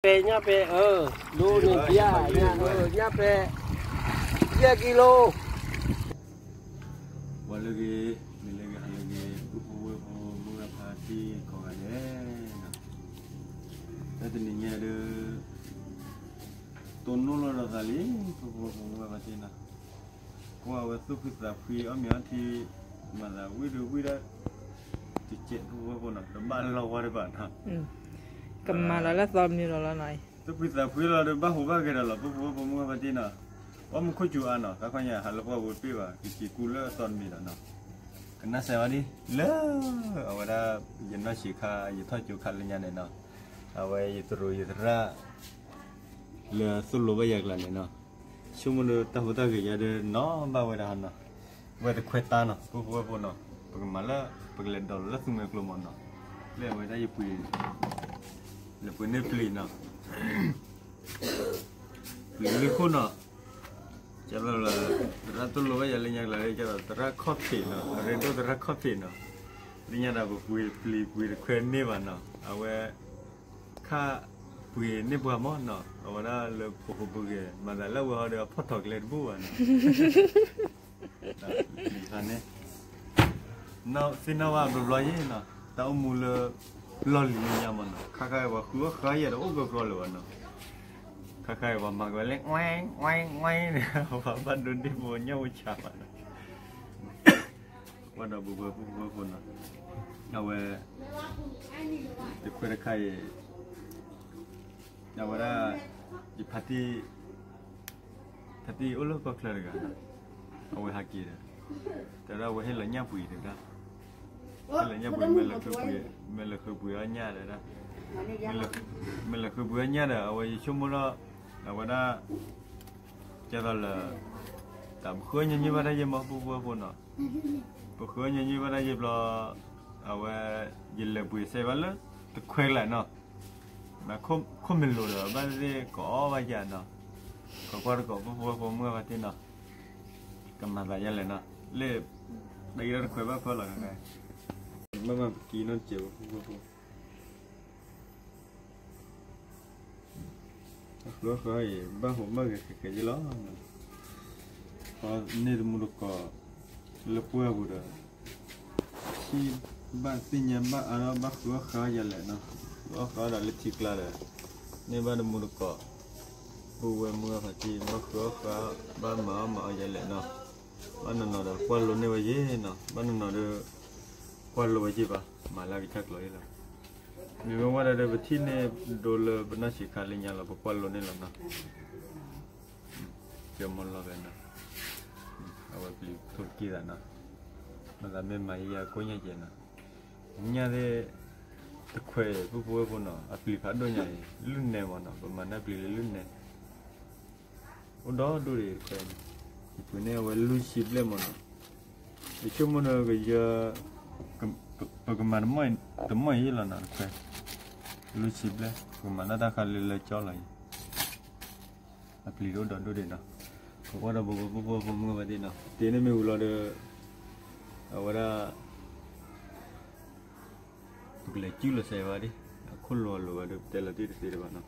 ပဲညၣ်ပဲ အၢ လိန့ၣ် ညၣ်ပဲ ယဲၢ်ကံလိ ပှၤလၢဂ့ၤ မ့ၢ်လၢဂ့ၤ ဟးလၢဂ့ၤ ပုၢ်ဖိဝဲၢ်ဖိ မုၢ်ဂၤဖါတံၢ်ကိးဂၤဒဲးနီၤ, တၢ်တနံၤညါဒီး တိၢ်နီၣ်လီၤဒီးသးလံ ပုၢ်ဖိဝဲၢ်ဖိမုၢ်ဂၤဖါတံၢ်နီၤ, ကွၢ်ဝဲသူၣ်ဖှံသးဖှံအီၣ်မ့ၤအီထံ မၤသးဝံၣ်ဒုးဝံၣ်ဒၣ် တစဲး ပုၢ်ဖိဝဲၢ်ဖိနီၤ တဘၣ်လီၤဝါတဘၣ်နီၤ, ကမၤလီၤလၢသီမံၤလီၤလီၤနီၤ, သူၣ်ဖှံသးဖှံလီၤဒီး ဘၣ်ဟူးဘၣ်ဂဲၤဒီးလီၤ ပုၢ်ဖိဝဲၢ်ဖိမုၢ်ဂၤဖါတံၢ်နီၤ, အီၣ်မူခိၣ်စူၤအါနီၤ သးခီညါ ဟးလၢပှၢ်ပူၤတပ့ၢ်ဘၣ် ကက့ၤကူလၢအသီတမံၤဒီးနီၤ, ကနၣ်စဲးဝဲဒ် လၢ အဝဲဒၣ် ယနီၢ်ဆံးခါ ယထီၣ်ကၠိခါလၢညါန့ၣ်နီၤ, အဝဲယသရူးယသရၣ် လၢသိၣ်လိဘၣ်ယၤကျါန့ၣ်နီၤ, ဆိကမိၣ်ဒီးတၢ်ဟူးတၢ်ဂဲၤယါဒီးနီၤ ဘၣ်ဝဲဒၣ်နီၤ, ဝဲတခွဲးတၢ်နီၤ ပုၢ်ဖိဝဲၢ်ဖိနီၤ, ပကမၤလၢ ပကလဲၤဒိးလီၤလၢသူမွဲကျိမးနီၤ, လၢအဝဲဒၣ်ယပှ့ၤ လၢပှ့ၤန့ၢ်ပျံၤနီၤ ပျံၤလၢခိၣ်နီၤ, ကဲသိးလၢ သရၣ်သိၣ်လိဘၣ်ယၤလၢညါကျါလၢ ကဲသိးသရၣ်ခီၣ်ဖံးနီၤ အရ့ဒိၣ်သရၣ်ခီၣ်ဖံးနီၤ, လၢညါဒီးပပှ့ၤပျံၤပှ့ၤတခွဲးန့ၢ်ဘၣ်နီၤ, အဝဲ ခါပှ့ၤန့ၢ်ပှၤမးနီၤ, အဝဲဒၣ်လၢပဟူးပဂဲၤ မၤသးလၢအဝဲဟီဒီးအဖီၣ်ထီၣ်ကျဲတဘူၣ်ဘၣ်နီၤ သ့ၣ်နီၣ်ဝဲဘျီဘျီယဲနီၤ, တၢ်အိၣ်မူလၢ လီၢ်လံၤလၢညါမးနီၤ, ခါခါအံၤပှၤဃုအီၣ်ဃုအီယၤဒီး အိၣ်ကီကီလၢၤဘၣ်နီၤ, ခါခါအံၤပှၤမၤကဝဲလၢ ဝဲ ဝဲ ဝဲန့ၣ် ပှၤဘၣ်ဒိဒ့ၣ်ပှၤညၣ်ဝဲဆးဘၣ်နီၤ, ကွၢ်ဒီးပဝဲပုၢ်ဖိဝဲၢ်ဖိနီၤ, အဝဲ တခွဲးတခါအံၤ အဝဲဒၣ် ယဖါတံၢ် ဖါတံၢ်အိၣ်လၢကီၢ်ချၢတဂၤနီၤ, အဝဲဟးက့ၤဒီး တဲဝဲဒၣ်အဝဲဟ့ၣ်လီၤညၣ်ပှံၤတဲဝဲဒၣ်, ဟ့ၣ်လီၤညၣ်ပှံၤ မ့ၢ်လဲၤဃုပှ့ၤအီၣ်ညၣ်တဲဝဲဒၣ်, မ့ၢ်လဲၤဃုပှ့ၤအီၣ်ညၣ်ဒီး အဝဲယဆိကမိၣ်ထီၣ် အဝဲဒၣ် ကဲသိးလၢ တၢ်ပဃုအီၣ်ညီနုၢ်ဘၣ်တၢ်ယဲၢ်မး ပုၢ်ဖိဝဲၢ်ဖိနီၤ, ပဃုအီၣ်ညီနုၢ်ဘၣ်တၢ်ယဲၢ်ဘျီ အဝဲ ယလဲၤပှ့ၤစဲးဘၣ်လၢ တခွဲးကျါနီၤ, ခိၣ်မ့ၢ်လိၤဒီး ဘၣ်သ့ၣ်သ့ၣ်ကအီၣ်ဘၣ်ယၤနီၤ, ကကွၢ်တကိး ပုၢ်ဖိဝဲၢ်ဖိမုၢ်ဂၤဖါတံၢ်နီၤ, ကမၤသးယါလဲၣ်နီၤ, လၢ တၢ်ဂ့ၢ်တၢ်တခွဲးဘၣ်ဖၢလီၤ ဘၣ်မၤပကံနီတစဲး ပုၢ်ဖိဝဲၢ်ဖိ အဃုအီၣ်ဃုအီအံၤ ဘၣ်ဟူးဘၣ်ဂဲၤခဲခဲယဲလီၤ, န့ၢ်တမူတကိး လၢပှၢ်ပူၤဒီး ထံၣ်ဘၣ်သ့ၣ်ညါဘၣ်အါထီၣ် ဘၣ်ဃုအီၣ်ဃုအီယၤလဲၣ်နီၤ, ဃုအီၣ်ဃုအီဒီးလၢထံကျါဒီး န့ၢ်ဘၣ်တမူတကိး ပုၢ်ဝဲၢ်မုၢ်ဂၤဖါတံၢ် ဘၣ်ဃုအီၣ်ဃုအီ ဘၣ်မၤအီၣ်မၤအီယၤလဲၣ်နီၤ, ဘၣ်နီၢ်နီၢ်ဒီးကွၢ်လိန့ၢ်ဝဲယဲနီၤ, ဘၣ်နီၢ်နီၢ်ဒီး ကွၢ်လိဝဲယဲဘၣ် မၤလၢအကစၢ်ကျိၤယဲလီၤ မ့ၢ်ဝဲဝဲဒၣ်ဒီး ပထံၣ်န့ၢ်ဒိလၢပနီၢ်ဆံးခါလၢညါလီၤ ပကွၢ်လိန့ၢ်လီၤနီၤ, ကမီလီၤဖဲနီၤ, အဝဲပျံၤထိၣ်ကံၢ်သးနီၤ, မၤသးမ့ၢ်မၤယဲယဲကိၣ်ညါကဲနီၤ, ညၣ်သ့ၣ် တခွဲး ပုၢ်ဖိဝဲၢ်ဖိနီၤ အပျံၤဖးဒိၣ်ညါအံၤ လုၢ်နဲမးနီၤ ပမၤန့ၢ်ပျံၤလၢလုၢ်နဲ အိၣ်ဒီဒူၣ်ဒံးတခွဲးန့ၣ်, ယပှ့ၤန့ၢ်အဝဲလွံၢ်ဆံဘျဲၣ်မးနီၤ, ယဆိကမိၣ်ဒီးကယၢ ပကမၤတမီၢ်အံၤယဲလီၤနီၤတခွဲး, လွံၢ်ဆံဘျဲၣ် ပကမၤလၢတၢ်ခါလၢလၢကၠီလီၤအံၤ, အပျံၤတအိၣ်ဒီဒူၣ်ဒံးနီၤ, ပကွၢ်ဒီးပပုၢ်ဖိဝဲၢ်ဖိမုၢ်ဂၤဖါတံၢ်နီၤ တ့န့ၢ်မ့ၢ်ဝံၤလီၤဒီး အဝဲဒၣ် ပကလဲၤစုၣ်လီၤစဲးဝဲဒၣ်, အခိၣ်လိၤအလိၤဝဲဒီး ပတဲလီၤတံၢ်တသ့တဘၣ်နီၤ,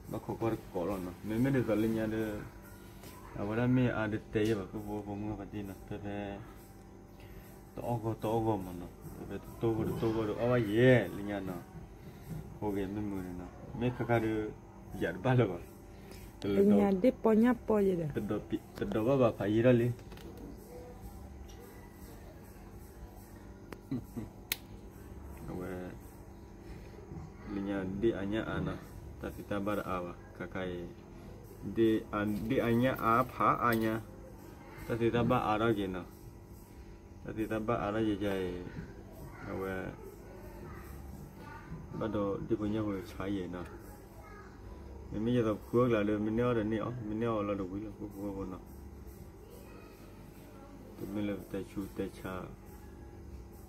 ဘၣ်ခိးကွၢ်တကိးလီၤနီၤ, မ့မ့ၢ်ဒ်သိးလၢညါဒီး အဝဲဒၣ်မ့ၢ်အါဒီးတဲယဲဘၣ် ပုၢ်ဖိဝဲၢ်ဖိမုၢ်ဂၤဖါတံၢ်နီၤ, ဖဲဖဲ တအီၣ်ဂီၢ်တအီၣ်ဂီၢ်မးနီၤ, ဖဲဖဲတတိၢ်ဂီၢ်တတိၢ်ဂီၢ်ဒီးအီၣ်ဘၣ်ယဲလၢညါနီၤ, ဖိဂ့ၤမ့ၢ်မုာ်န့ၣ်နီၤ, မ့ၢ်ခါခါဒီး ယၤတဘၣ်လၢၤဘၣ်, လၢညါဒ့ၣ်ပီညၣ်ပီယဲဒီး တဒိးဘၣ်ဘၣ်ဖးယံာ်ထီၣ်လံ အဝဲ လၢညါဒ့ၣ်အါညၣ်အါနီၤ, တၢ်သ့တၢ်ဘၣ်တအါဘၣ် ခါခါအံၤ, ဒ့ၣ်အါညၣ်အါဖးအါညါ, တၢ်သ့တၢ်ဘၣ်အါထီၣ်က့ၤနီၤ, တၢ်သ့တၢ်ဘၣ်အါထီၣ်က့ၤအံၤ, အဝဲ ဘၣ်ဒီးဒ့ၣ်ဖိညၣ်ဖိဆါယဲနီၤ, မ့မ့ၢ်ယသိးပဃုအီၣ်ကျါဒီး မ့ၢ်န့ၢ်အီၣ်ဒီးန့ၢ်အီၣ် မ့ၢ်န့ၢ်အီၣ်လီၤဒီးဝံၤလီၤ ပုၢ်ဖိဝဲၢ်ဖိနီၤ တမ့ၢ်လၢပတဲဆူးတဲဆါ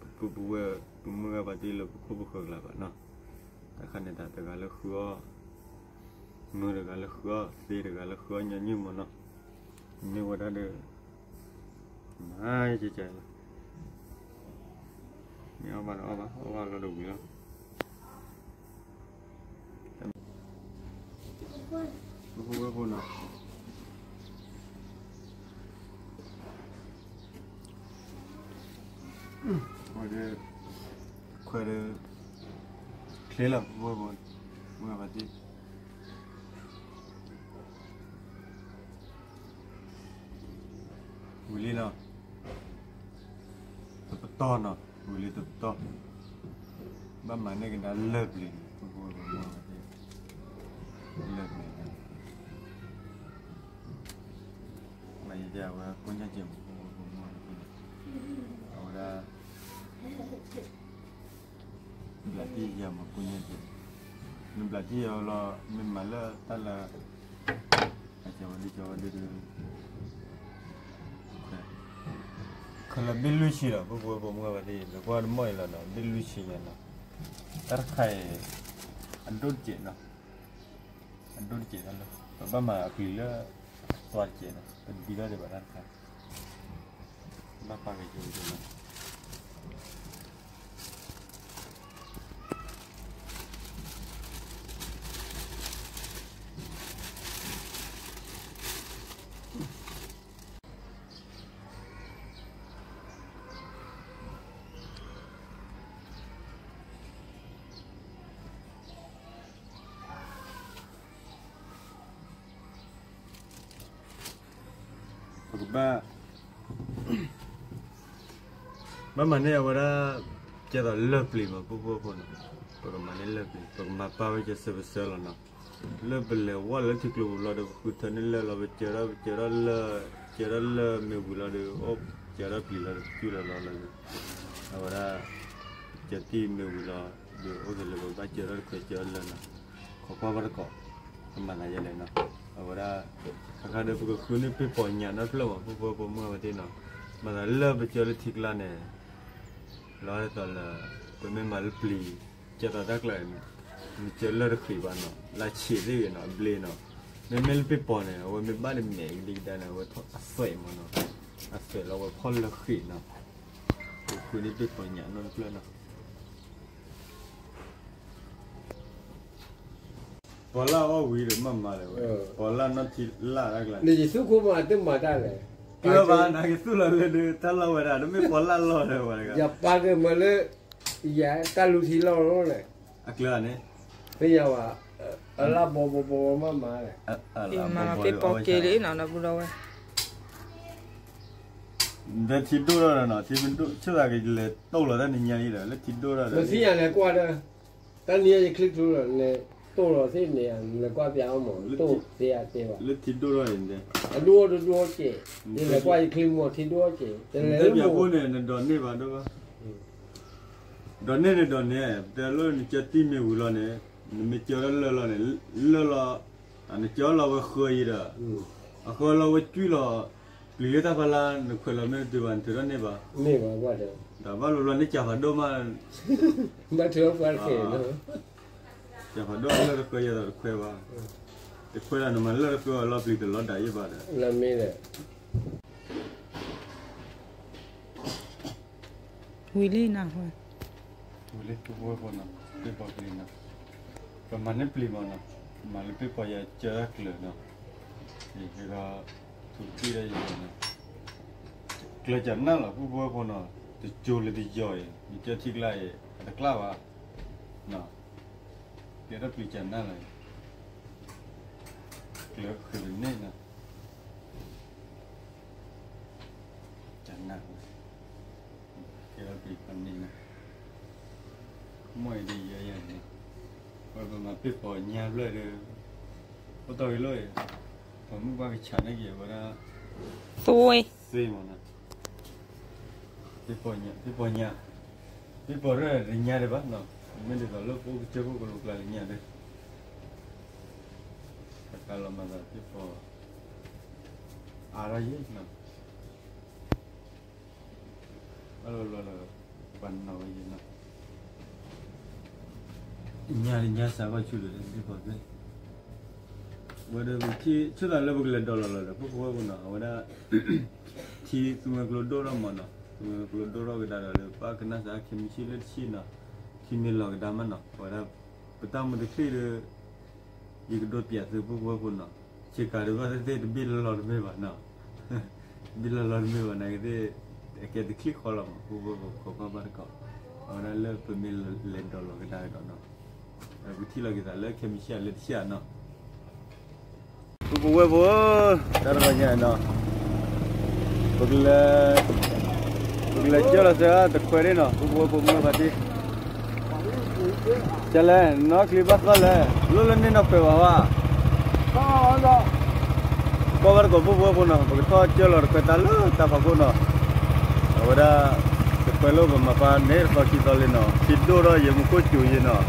ပပုၢ်ပဝဲၢ် ပမုၢ်ဂၤဖါတံၢ်လၢပခိၣ်ပဃၢၤကျါဘၣ်နီၤ, တၢ်ခါန့ၣ်တၢ်တဂၤလၢဃုအီၣ် မုာ်တဂၤလၢဃုအီၣ် သ့တဂၤလၢဃုအီၣ်ညီနုၢ်မးနီၤ, မ့ၢ်ဝဲဒၣ်ဒီး မၤကဲကဲလီၤ, မ့ၢ်အီၣ်ဘၣ်ဒီးအီၣ်ဘၣ် အီၣ်ဘၣ်လီၤဒီးဝံၤလီၤ. ပဖိဝဲဖိနီၤ, ဝဲဒၣ် ခွဲးဒီး ချ့လီၤ ပဖိဝဲဖိ, ဝဲဘၣ်သ့ၣ် ဝံၤလံနီၤ, တပတီၢ်နီၤ, ဝံၤလံတပတီၢ်, ဘၣ်မၤန့ၢ်ကဒါလၢၢ်ပျံၤန့ၣ် ပဖိဝဲဖိမ့ၢ်ဝဲသ့ၣ်, လၢၢ်ပျံၤန့ၣ် မၤယဲဒၣ်ဝဲကိၣ်ညၣ်စဲးမး ပဖိဝဲဖိမ့ၢ်ဝဲသ့ၣ်, အဝဲဒၣ် ဘျးတံၢ်ယၤမၤကိၣ်ညၣ်က့ၤ, နဘျးတံၢ်ယၤလီၤ မ့ၢ်မၤလၢတၢ်လၢ အကဝဲဒၣ်ကဝဲဒၣ်ဒုး ခဲလၢာ်ဘ့ၣ်လွံၢ်ဆံလီၤ ပဖိဝဲဖိမုၢ်ဝဲသ့ၣ် လၢကွၢ်တမီၢ်အံၤလီၤနီၤ ဘ့ၣ်လွံၢ်ဆံညါနီၤ, တၢ်တခါအံၤ အဒိၣ်တစဲးနီၤ, အဒိၣ်တစဲးတၢ်လၢ ပဘၣ်မၤအပျံၤလၢ သွါတစဲးနီၤ ပဒံထီၣ်ဒံးဘၣ်တၢ်တခါ ဘၣ်ပာ်က့ၤက့ၤက့ၤနီၤ ပကဘၣ် ဘၣ်မၤန့ၢ်အဝဲဒၣ် ကဲသိးလၢၢ်ပျံၤမး ပဖိဝဲဖိနီၤ, ပကမၤန့ၢ်လၢၢ်ပျံၤ ပကမၤပာ်ဝဲကဲစၢးပဆၢလီၤနီၤ, လၢပလဲၤဝဲလၢထံကျိပူၤလီၤဒီး ပဃုထၢန့ၢ်လၢၢ်လီၤ ပစၢၤထီၣ် ပစၢၤထီၣ်လၢၢ် စၢၤထီၣ်လၢၢ်မ့ၢ်ဝံၤလီၤဒီး အိၣ်စၢၤထီၣ်ပျံၤလီၤဒီး ပစုၣ်လီၤလီၤလၢ အဝဲဒၣ် ကဲတံၢ်မ့ၢ်ဝံၤလီၤ ဒီးအိၣ်က့ၤလၢပဘၣ်စၢၤထီၣ်တခွဲးစၢၤထီၣ်လၢၢ်နီၤ, ခိးကွၢ်ဘၣ်တကိး ကမၤသးယဲလဲၣ်နီၤ, အဝဲဒၣ် ခါခါဒီးပကဃုန့ၢ်ပ့ၢ်ပီညးနီတဖျၢၣ်မး ပဖိဝဲဖိမုၢ်ဝဲသ့ၣ်နီၤ, မၤသးလၢပစၢၤလၢထံကျါန့ၣ် လီၤဒ်သိးလၢ ပမ့ၢ်မၤလၢပျံၤ ကဲသိးတၢ်ကျါအံၤ မ့ၢ်စၢၤလၢၢ်တဃံးဘၣ်နီၤ လၢဆံးသ့ၣ်ဂ့ၤနီၤ အဘျ့နီၤ, မ့မ့ၢ်လၢပ့ၢ်ပီၤန့ၣ် အဝဲမ့ၢ်ဘၣ်တမဲာ်ကဒံကဒါန့ၣ် အဝဲထီၣ်အသွဲးမးနီၤ, အသွဲးလၢအဝဲဖီၣ်လၢဃံးနီၤ, ပဃုန့ၢ်ပ့ၢ်ပီညးနီတဖျၢၣ်နီၤ ပီၤလၢ်အီၣ်ဝံၤဒီးမၤမၤလဲၣ်ဝဲ, ပီၤလၢ်နီၢ်ထံလၢ်တၢ်ကျါန့ၣ်, နယသူၣ်ခိၣ်မးတမၤတၢ်လဲၣ်, ကျၢၢ်ဘၣ် နကသူၣ်လီၤလၢဒုး တၢ်လီၢ်ဝဲဒၣ် တမ့ၢ်ပီၤလၢ်လီၢ်ဒီးဝဲတဂၤ, ယပာ်က့ၤမးလၢ ယတၢ်လူထံလီၢ်လီၤလဲၣ်, အကျၢၤန့ၣ်, သ့ၣ်ညါဘၣ်, အလၢ်ဘီဘီဘီမးမးလဲၣ်, မၤပ့ၢ်ပီၤက့ၤလံနီၤ ဒီပုၢ်ဒီဝဲၢ် ဒီးထံဒိၣ်ထီၣ်ဒီးနီၤ ထံမ့ၢ်ဒိၣ် ဆိသးကလဲၤတိၢ်လီၤတၢ်နံၤညါအံၤဒီး လၢထံဒိၣ်ထီၣ်ဒီး နသ့ၣ်ညါလဲၤကွၢ်ဒီး တၢ်နံၤညါယချံကျိဒီး လဲၤတိၢ်လီၤသ့ၣ်န့ၣ် နလဲၤကွၢ်ပၠးအီၤမး တိၢ်သ့အသ့ဘၣ် လၢထံဒိၣ်ထီၣ်အံၤန့ၣ် အဒိၣ်အီၣ်တဒိၣ်အီၣ်ကဲး ယလဲၤကွၢ်ယချံမီၤ ထံဒိၣ်အီၣ်ကဲး တလဲၤလၢမီၤ ပၠးဖိန့ၣ် နဒိးန့ၢ်ဘၣ်ဒိၣ်ဘၣ် ဒိးန့ၢ်န့ၣ်ဒိးန့ၢ် တဲလၢနကၢတံၢ်မ့ၢ်ဝံၤလီၤန့ၣ် နမ့ၢ်ကၢထီၣ်လၢၢ်လီၤန့ၣ် လၢၢ်လီၤ နကၢလီၤဝဲဃၢၤအံၤဒီး အဃၢလီၤဝဲကွံာ်လီၤ ပျံၤလၢတၢ်ဖီလာ် နခွဲးလီၤမ့ၢ်တတုၤဘၣ် နထုးထီၣ်န့ၢ်ဘၣ် တၢ်ဘၣ်ဘျီဘျီန့ၣ် ကၢ်ဖးဒိၣ်မး ဘၣ်ထုးထီၣ်ပှၤတက့ၢ် ကၢ်ဖးဒိၣ်လၢတခွဲးယဲၢ်ဒီးတခွဲးဘၣ် တခွဲးဒၣ်နမၤလၢတခွဲးအလီၤပျံၤတလီၤဒၣ်ယဲၢ်ဘၣ်ဒီး လၢမ့ၢ်ဒီး ဝံၤလံနီၤ, ဝံၤလံ ပဖိဝဲဖိနီၤ, ပ့ၢ်ပီၤပျံၤနီၤ, ပမၤန့ၢ်ပျံၤမးနီၤ, မၤလၢပ့ၢ်ပီၤယၤကၢတၢ်ကျၢၤနီၤ, ယကဒီး ထူးတံၢ်ဒီးယၤနီၤ, ကျၢၤကနၣ်လီၤ ပဖိဝဲဖိနီၤ, တကၠိလၢတယီၤအံၤ ယကၢထံကျါအံၤ အတကျၢ်ဘၣ်, နီၤ, ကဲထီၣ်ပျံၤကနၣ်လီၤ, ကျၢၤဃုာ်တန့ၢ်နီၤ ကနၣ်ဝဲ, ကဲထီၣ်ပျံၤကနၣ်န့ၣ်, မ့ၢ်အံၤဒ်ယဲယဲန့ၣ်, ဝဲပမၤပ့ၢ်ပီၤညါဖျၢၣ်ဒီး, အိၣ်တီၢ်ဂ့ၤလိာ်အံၤ, ပမုၢ်ဘၣ်ကဆးန့ၢ်က့ၤဝဲဒၣ်, သွ့, သွ့မးနီၤ, ပ့ၢ်ပီၤညါ, ပ့ၢ်ပီၤညါ, ပ့ၢ်ပီၤရဲၣ်တညါဒံးဘၣ်နီၤ, မ့ၢ်ဒ်သိးလၢပအိၣ်ကစၢၢ်ခိၣ်ကလိၤကျါတညါဒီး, တၢ်ကလီၤမၤသးပ့ၢ်ပီၤ, အါထီၣ်ယဲနီၤ အလီၤလီၤလီၤ ပှၤနီၤဝဲယဲနီၤ ညါတညါစးဘၣ်ဆူၣ်ဒီး ပ့ၢ်ပီၤသ့, ဝဲဒီး ဆိသးလၢပကလဲၤဒိးလီၤလီၤဒီး ပဖိဝဲဖိနီၤ အဝဲဒၣ် ထံသုးမွဲကျိဒိၣ်ထီၣ်မးနီၤ သုးမွဲကျိဒိၣ်ထီၣ်ကဒါဒီးလၢ ပကနၣ်စးခဲမုၢ်ဆ့ၣ်လၢတဆံနီၤ ထံမ့ၢ်လီၤကဒါမးနီၤ အဝဲဒၣ် ပတၢ်မူတချံၣ်ဒီး ယကဒိးပၠးသု ပုၢ်ဖိဝဲၢ်ဖိနီၤ, ဆ့ကၤဒုးဘၣ်သ့ၣ်သ့ၣ်တဘ့ၣ်လီၤလီၤတမ့ၢ်ဘၣ်နီၤ, တဘ့ၣ်လီၤလီၤတမ့ၢ်ဘၣ် နာ်က့သ့ၣ် အကဲတချံၣ်ဃီလီၤမး ပုၢ်ဖိဝဲၢ်ဖိ ခိးကွၢ်ဘၣ်တကိး, အဝဲဒၣ်လၢပမ့ၢ်လဲၤဒိးလီၤကဒါကဒီးနီၤ, ပထံၣ်လီၤက့ၤသးလၢခဲမုၢ်ဆ့ၣ်လၢတဆ့ၣ်နီၤ ပုၢ်ဖိဝဲၢ်ဖိဧၢ, တၢ်တဂီၤညါနီၤ, ပကလဲၤ, ပကလဲၤကၢၢ်လီၤစၢၤတခွဲးဒၣ်နီၤ ပုၢ်ဖိဝဲၢ်ဖိမုၢ်ဘၣ်တ့ၢ်, ကလဲၣ် နီၢ်ချံဘၣ်သီလဲၣ် လိၣ်လၢန့ၣ်နီၢ်ခွဲးဘၣ်ဝဲ ကွၢ်ဘၣ်တကိး ပုၢ်ဖိဝဲၢ်ဖိနီၤ ပကထီၣ်ကၢၢ်လီၤတခွဲးတၢ်လၢတၢ်ဖးခိၣ်နီၤ, အဝဲဒၣ် တခွဲးလိၣ်ပမၤပာ်န့ၢ်တသီခံသီလံနီၤ ထံဒိၣ်ထီၣ်ယဲမူခိၣ်စူၤယဲနီၤ,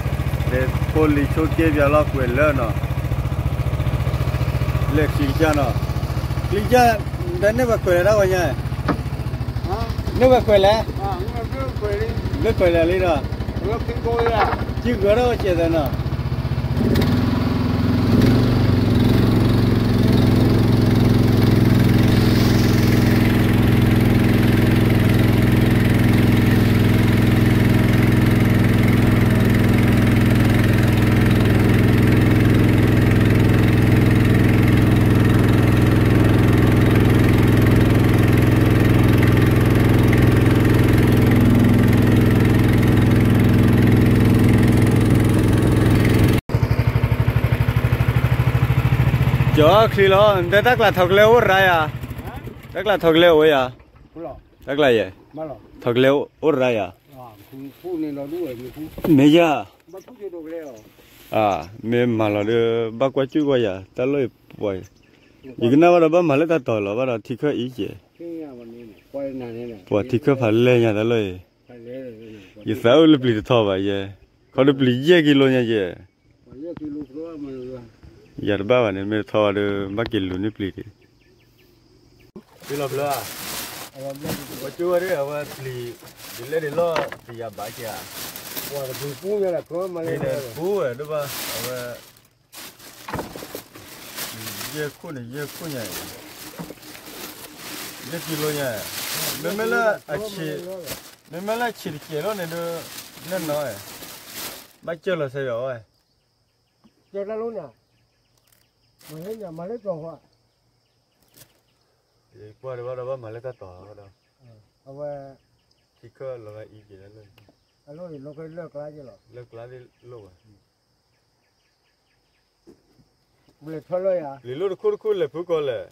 ဒီးဖိလံၤဆိကဲပၠးလီၤကွဲးလၢနီၤ, လၢချံကစၢ်နီၤ, ချံကစၢ် ဒီးန့ၢ်ဝဲခွဲးလဲၣ်တၢ်ဝဲညါ, န့ၢ်ဝဲခွဲးလဲၣ်, ဘျၢခွဲးလဲၣ်လံနီၤ, ထံဂၢၢ်ထီၣ်ဝဲစဲးသးနီၤ ကၠီချံလီၤ နတဲတၢ်ကျးထီၣ်ကလဲအိၣ်ရါယၤ, တၢ်ကျးထီၣ်ကလဲအိၣ်ယၤ, တၢ်ကျးယဲ, ထီၣ်ကလဲအိၣ်ရါယၤ, မ့ၢ်ယၤ, မ့ၢ်မၤလီၤဒီး ဘၣ်ကွၢ်ကၠူၣ်ကွၢ်ယၤ တၢ်လီၢ်အံၤပှၤအံၤ, ယကနၣ်ဘၣ်ဒီးဘၣ်မၤလၢတၢ်တီၤလီၤ ဘၣ်ဒီးထံခၢၣ်အံၤကဲ, ပှၤထံခၢၣ်ဖးလဲၢ်ညါတၢ်လီၢ်အံၤ, ယသးအိၣ်လၢပျံၤတထီၣ်ဘၣ်ယဲ, ခီဒီးပျံၤယဲၢ်ကံလိညါယဲ ယၤတဘၣ်ဘၣ်န့ၣ် မ့ၢ်တထီၣ်ဘၣ်ဒီး ဘၣ်က့ၤလူၤန့ၢ်ပျံၤဒံး, ပျံၤလီၤဘျၢ, ပှၤကၠိဝဲဒၣ် အဝဲပျံၤ, ဒ်လဲၣ်ဒ်လဲၣ်တယၤဘၣ်က့ၤဧါ, ပှၤတပူၤပူၤညါလၢ ပျံၤန့ၣ်ပူၤဝဲဒၣ်ဘၣ် အဝဲ ယဲၢ်ခိၣ်န့ၣ် ယဲၢ်ခိၣ်ညါအံၤ, ယဲၢ်ကံလိညါ, မ့မ့ၢ်လၢအဆံး, မ့မ့ၢ်လၢအဆံးတကဲးလီၤန့ၣ်ဒီး, လၢနီၤ, ဘၣ်ကၢၢ်လီၤစဲယီၤဝဲ, ကၢၢ်တၢ်လီၤန့ၣ်, မၤလၢညါ မၤလၢတီၤဃီ, ကွၢ်ဒီးဘၣ်ဒီးဘၣ်မၤလၢတၢ်တီၤဒီး, အဝဲ, ထံခၢၣ်လီၤဂာ်အံၤက့ၤလၢ, အလီၢ်လီၤကလၢကျါက့ၤလီၤ, လၢကျါဒ်လိၣ်ဝဲ လဲၤထီၣ်လၢယၤ, လံၤလိၣ်တခိၣ်တခိၣ်လဲၤဖုကီၢ်လဲၣ်,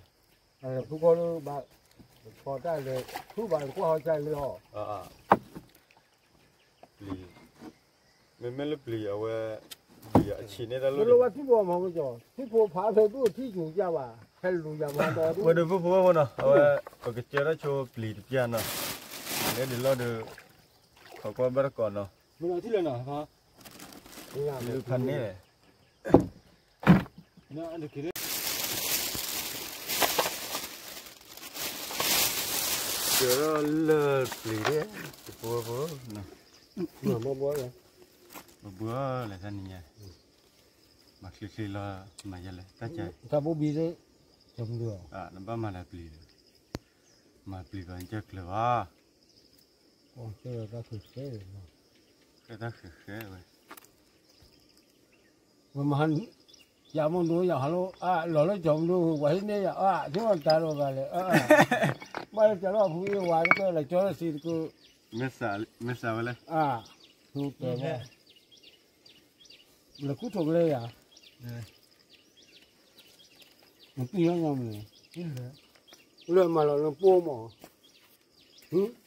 လဲၤဖုကီၢ်လၢဘၣ်, ဖီတၢ်လဲၤဖုဘၣ်ကွၢ်ဟီဆါလၢအီၤ, ပျံၤ, မ့မ့ၢ်လၢပျံၤအဝဲ, ပျံၤအဆံးန့ၢ်တၢ်လီၢ်, လၢဝဲထံဖိမၤဝဲကီၢ် ထံဖိဖးဖဲဒိၣ်ထံကၠူၤကၢ်ဘၣ် ဟဲလူၤယၤမၤဒီး, ဝဲဒၣ်ဖိဖိဝဲဖိနီၤ အဝဲ, ပကစၢၢ်ထီၣ်ဆိပျံၤတပျၢ်နီၤ, လဲၤဒ်လဲၣ်ဒီး, ခိးကွၢ်ဘၣ်တကိးနီၤ, မ့ၢ်ထံၣ်လၢနီၤ, ဖးန့ၣ်လဲၣ် ကၢၢ်လၢပျံၤဒၣ်, တပှဲၤပှဲၤ, ဘှီလဲၣ်တနံၤညါ, မၤချ့ချ့လီၤ, မၤယဲလဲၣ်, တၢ်ဘိဘံၣ်, နဘၣ်မၤလၢပျံၤဒီး, မၤပျံၤဘၣ်ကၢၢ်ကျၢၤဘၣ်, ကဲတၢ်ဃဲၤဃဲဝဲ ဝဲမဟါန့ၣ်, ယမိၢ်ဒိယဟးလိ, လီၤလၢကၠီၤမဒိ, ပှၤဟံးန့ၢ်ယၤ, ဆိတၢ်ဒီးဂၤလဲၣ်, ဘၣ်လၢကၠီၤလီၤဖုအ့ၣ်ဝါကတၢၢ်လဲၤကၠီၤလၢသံတကု, မ့ၢ်စးဝဲလဲၣ်, လဲၤခူၣ်ထီၣ်ကလဲယၤ, နပံၢ်လီၤညီမ့ၢ်, လၢမၤလီၤလၢပိၢ်မး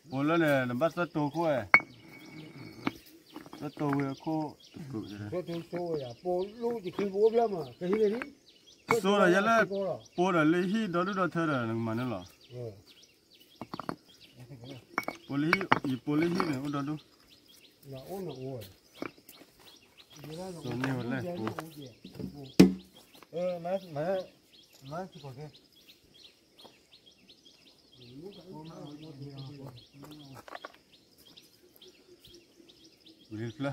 ပိၢ်လၢန့ၣ် နဘၣ်သၢတိၤခိၣ်ဝဲ, သၢတိၤဝဲအခိၣ်, ပိၢ်လၢယၤလၢ, ပိၢ်ဒီးလၢဟံၣ်ဒီဒူၣ်ဒီထၢဒီး နကမၤန့ၢ်လီၤ, ပိၢ်လၢဟံၣ်, ယပိၢ်လၢဟံၣ်န့ၣ် အိၣ်ဒီဒူၣ်, န့ၢ်ဝဲလဲၣ်,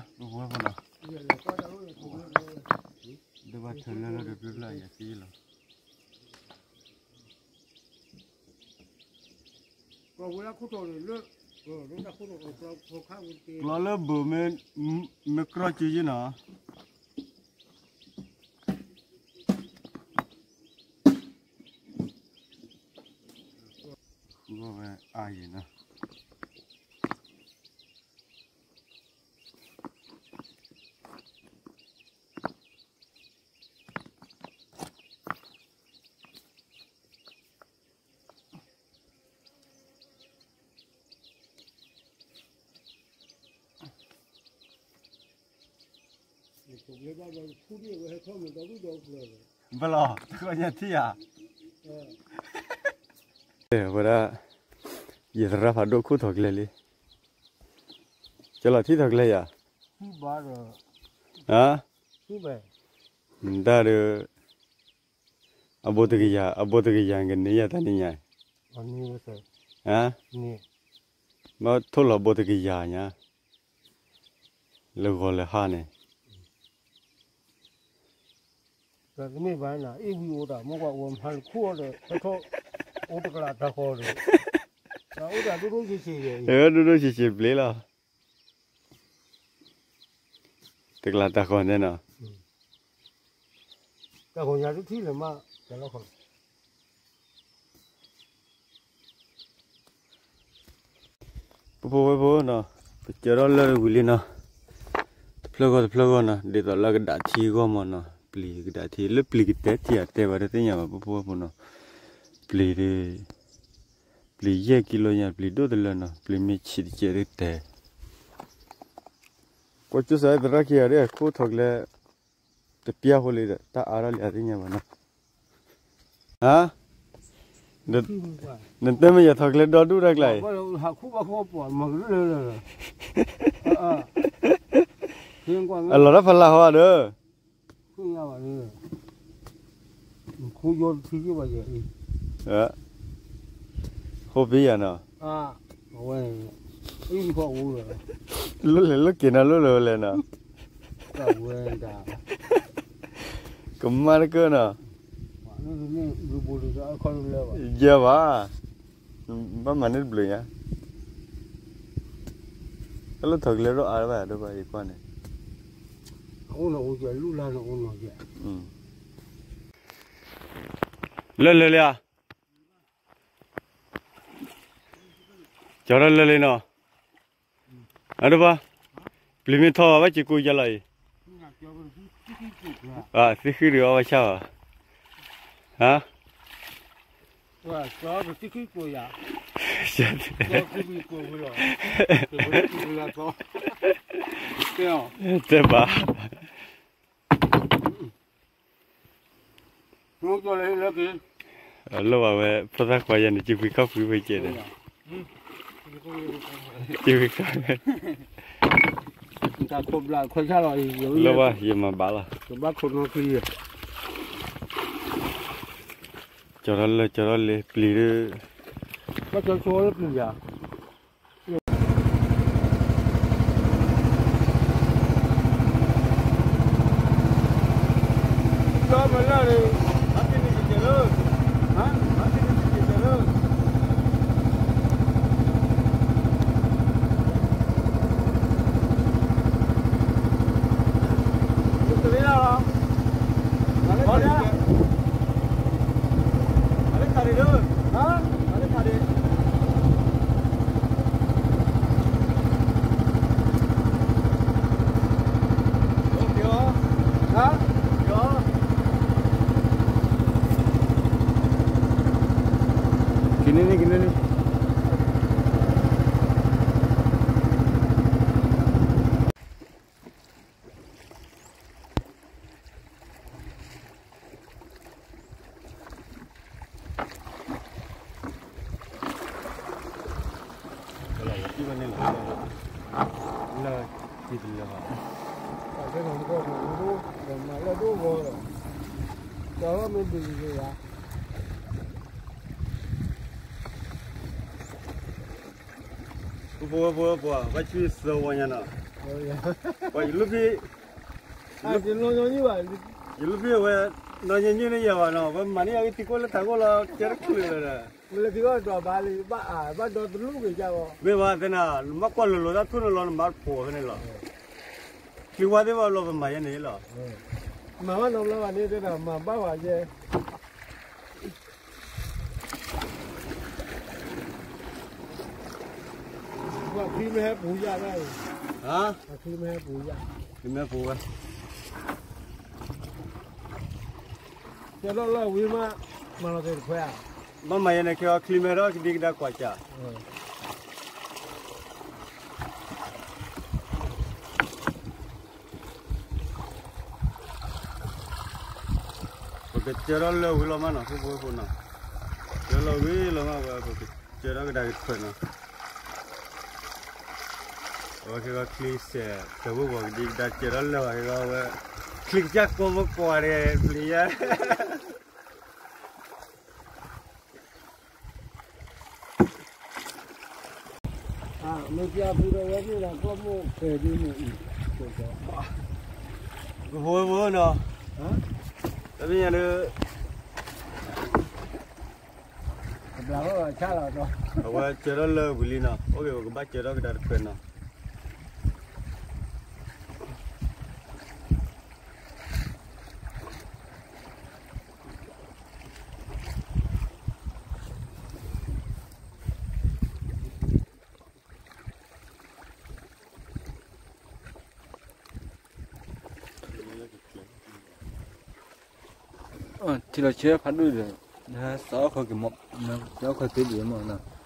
ဝံၤလံတဖျၢၣ် ပဝဲဖိနီၤ, ဒိၣ်ဘၣ်ထၢလၢလၢတဖျၢၣ်ဖျၢၣ်ယသံလီၤ, ကျီလၢဘိးမ့ၢ်, မ့ၢ်ကြီစုယ့ၣ်နီၤ, ဝဲအါယံၤနီၤ ဘၣ်လီၤ တၢ်ခီညါထံၣ်ဧါ ဝဲဒၣ် ယသရၣ်ဖးဒိၣ်ခိၣ်ထီၣ်ကျဲလံ ကလီၤထံထီၣ်ကျဲယၤ တၢ်ဒီး အဘိတကယၤ အဘိတကယၤကန့ၢ်ယၤတၢ်နံၤညါ ဘၣ်ထိၣ်လီၤဘိတကယၤညါ လၢဂီၤလၢဟါန့ၣ် တမ့ၢ်ဘၣ်နၤ အ့ၣ်ဝံအိၣ်တၢ် မ့ၢ်ကွၢ်အိၣ်မဟါလၢခိၣ်ဒီး ဟဲထီၣ် အိၣ်တကလးတၢ်ဃီဒီး တၢ်အိၣ်တၢ်ဒိၣ်ဒိၣ်ဆံးဆံးယဲၢ်အံၤ ဒိၣ်ဒိၣ်ဆံးဆံးပျ့ၤလီၤ တကလးတၢ်ဃီန့ၣ်နီၤ တၢ်ဃီညါတထံၣ်လၢၤမး တၢ်လီၢ်ခီ ပဖိဝဲဖိနီၤ ပကၢထီၣ်လၢဝံၤလံနီၤ တဖျၢၣ်ဂီၢ်တဖျၢၣ်ဂီၢ်နီၤ ဒ်သိးလၢကဒးထံဂီၢ်မးနီၤ ပျံၤကဒးထံ လၢပျံၤကတဲထံအတဲဘၣ်တသ့ၣ်ညါဘၣ် ပဖိဝဲဖိနီၤ ပျံၤ ပျံၤယဲၢ်ကံလိညါ ပျံၤဒိၣ်တလၢနီၤ ပျံၤမ့ၢ်ဆံးတကဲးတတဲ ကွၢ်ကၠိစးသရၣ်ခံဂၤဒ်ခိၣ်ထီၣ်ကျဲ တပျၢ်ဖိလံဒီး တၢ်အါထီၣ်လံအသ့ၣ်ညါဘၣ်နီၤ ဟါ နတဲမ့ၢ်ယထီၣ်ကျဲဒီဒူၣ်တၢ်ကျါအံၤ အလီၤတၢ်ဖးလၢ်ဟီဒီး ဟိပယၤနီၤ လိၣ်လဲၤလိၣ်က့ၤနီၤ လိၣ်လဲၤဝဲလဲၣ်နီၤ ကမၣ်တကၢနီၤ ယဲၢ်ဘၣ် ဘၣ်မၤန့ၢ်တဘျုးညါ တၢ်လၢထီၣ်ကျဲဒီးအါဘၣ်ဒိဘၣ်ယကွၢ်န့ၣ် လၢလၢလၢ ကၠီထီၣ်လၢလံနီၤ အဒိဘၣ် ပျံၤမ့ၢ်ထီၣ်ဘၣ် ဘၣ်စ့ၤကိးယါလီၤအံၤ သ့ၣ်ဃံရံၣ်အီၣ်ဘၣ်ဆၣ်ဘၣ် ဟါ တဲဘၣ် လိၣ်ဘၣ်ဝဲ ဖိသၣ်ခွါယဲန့ၣ် စုဖှံခီၣ်ဖှံဝဲကဲဒီး စုဖှံခီၣ် လိၣ်ဘၣ် ယမၤဘၣ်လီၤ ကၠီထီၣ်လၢ ကၠီထီၣ်လၢ ပျံၤဒုး ကၠီဆိလၢပျံၤယၤ ကၠီမၤလၢာ်န့ၣ် ဟါ ဟါ တရ့လီၤ မၤလၢခါဒံး မၤလၢခါဒံးလၢ ဟါ မၤလၢခါဒံး က့ၤန့ၢ်န့ၣ် က့ၤန့ၢ်န့ၣ် လၢတံၢ်တလၢာ်ဘၣ် မၤလၢဒိၣ်ဂီၤလီၤ ကၠီမ့ၢ်ဒုးယၤ ပှၤ ပှၤ ပှၤ ပှၤဆံသၢဝီညါနီၤ ပှၤ ယလူၢ်ဖံ ယလူၢ်ဖံဝဲ နီၢ်ညီနုၢ်န့ၣ်ယၤဘၣ်နီၤ ပမၤန့ၢ်အဂ့ၢ်ထံကိၢ်လၢထးခိၣ်လီၤ ကဲတချုးလၢၤဒီး လၢထံဂီၢ်ဒွးဘၣ်လံ ဘၣ်အါ ဘၣ်ဒီတလူၢ်က့ၤကၢ်ဘၣ် မ့ၢ်ဘၣ်သနာ် နဘၣ်ကွၢ်လိၤလိၤတၢ်ထူၣ်န့ၣ်လီၤ နဘၣ်တဖိးဖဲန့ၣ်လီၤ ချံဝါသ့ၣ်ဘၣ်လီၤ ပမၤယဲန့ၣ်လီၤ မၤဘၣ်နီတဘျီဘၣ်န့ၣ် တဲဒၣ်မၤဘၣ်ဘၣ်ယဲ အချံမ့ၢ်ဟဲပူၤယၤဒၣ်အံၤ, ဟါ, အချံမ့ၢ်ဟဲပူၤယၤ, ချံမ့ၢ်ဟဲပူၤဝဲ, ကဲထီၣ်လၢဝံၤမး, မၤလီၤက့ၤတခွဲဧါ, ဘၣ်မၤယဲန့ၣ် ကဲအီၤချံမ့ၢ်ဟဲထီၣ်ကဒံကဒါကွၢ်စၢ် ပကစၢထီၣ်လၢဝံၤလီၤမးနီၤ ဖိဖိဖိနီၤ, စၢလီၤဝံၤလီၤမးဝဲ ပကစၢထီၣ်ကဒါကတခွဲးနီၤ, အဝဲခဲဂီၤချံစဲး တဝိဂီၤကဒံကဒါစၢထီၣ်လၢဝဲခဲဂီၤဝဲ, ချံကစၢ်ကိးမကွၢ်န့ၣ် ပျံၤယဲ မ့ၢ်ပျၢ်ဖုဒီးဝဲန့ၣ်ဒီး ကျီၢ်မိၢ်ဖဲဒ်န့ၣ်အံၤ, ကဖိဖိနီၤ, တမ့ၢ်ညါဒီး, ကဘျးဝဲဆါလီၤဒီး, အဝဲစၢထီၣ်လၢဝံၤလံနီၤ, အိၣ်က့ၤ ပကဘၣ်စၢထီၣ်ကဒါတခွဲးနီၤ. ထံလီၤဆဲဖးဒိၣ်ဒီး, စးအီၣ်ခီက့ၤမး, စးအီၣ်ခီသ့ဒံးမးနီၤ.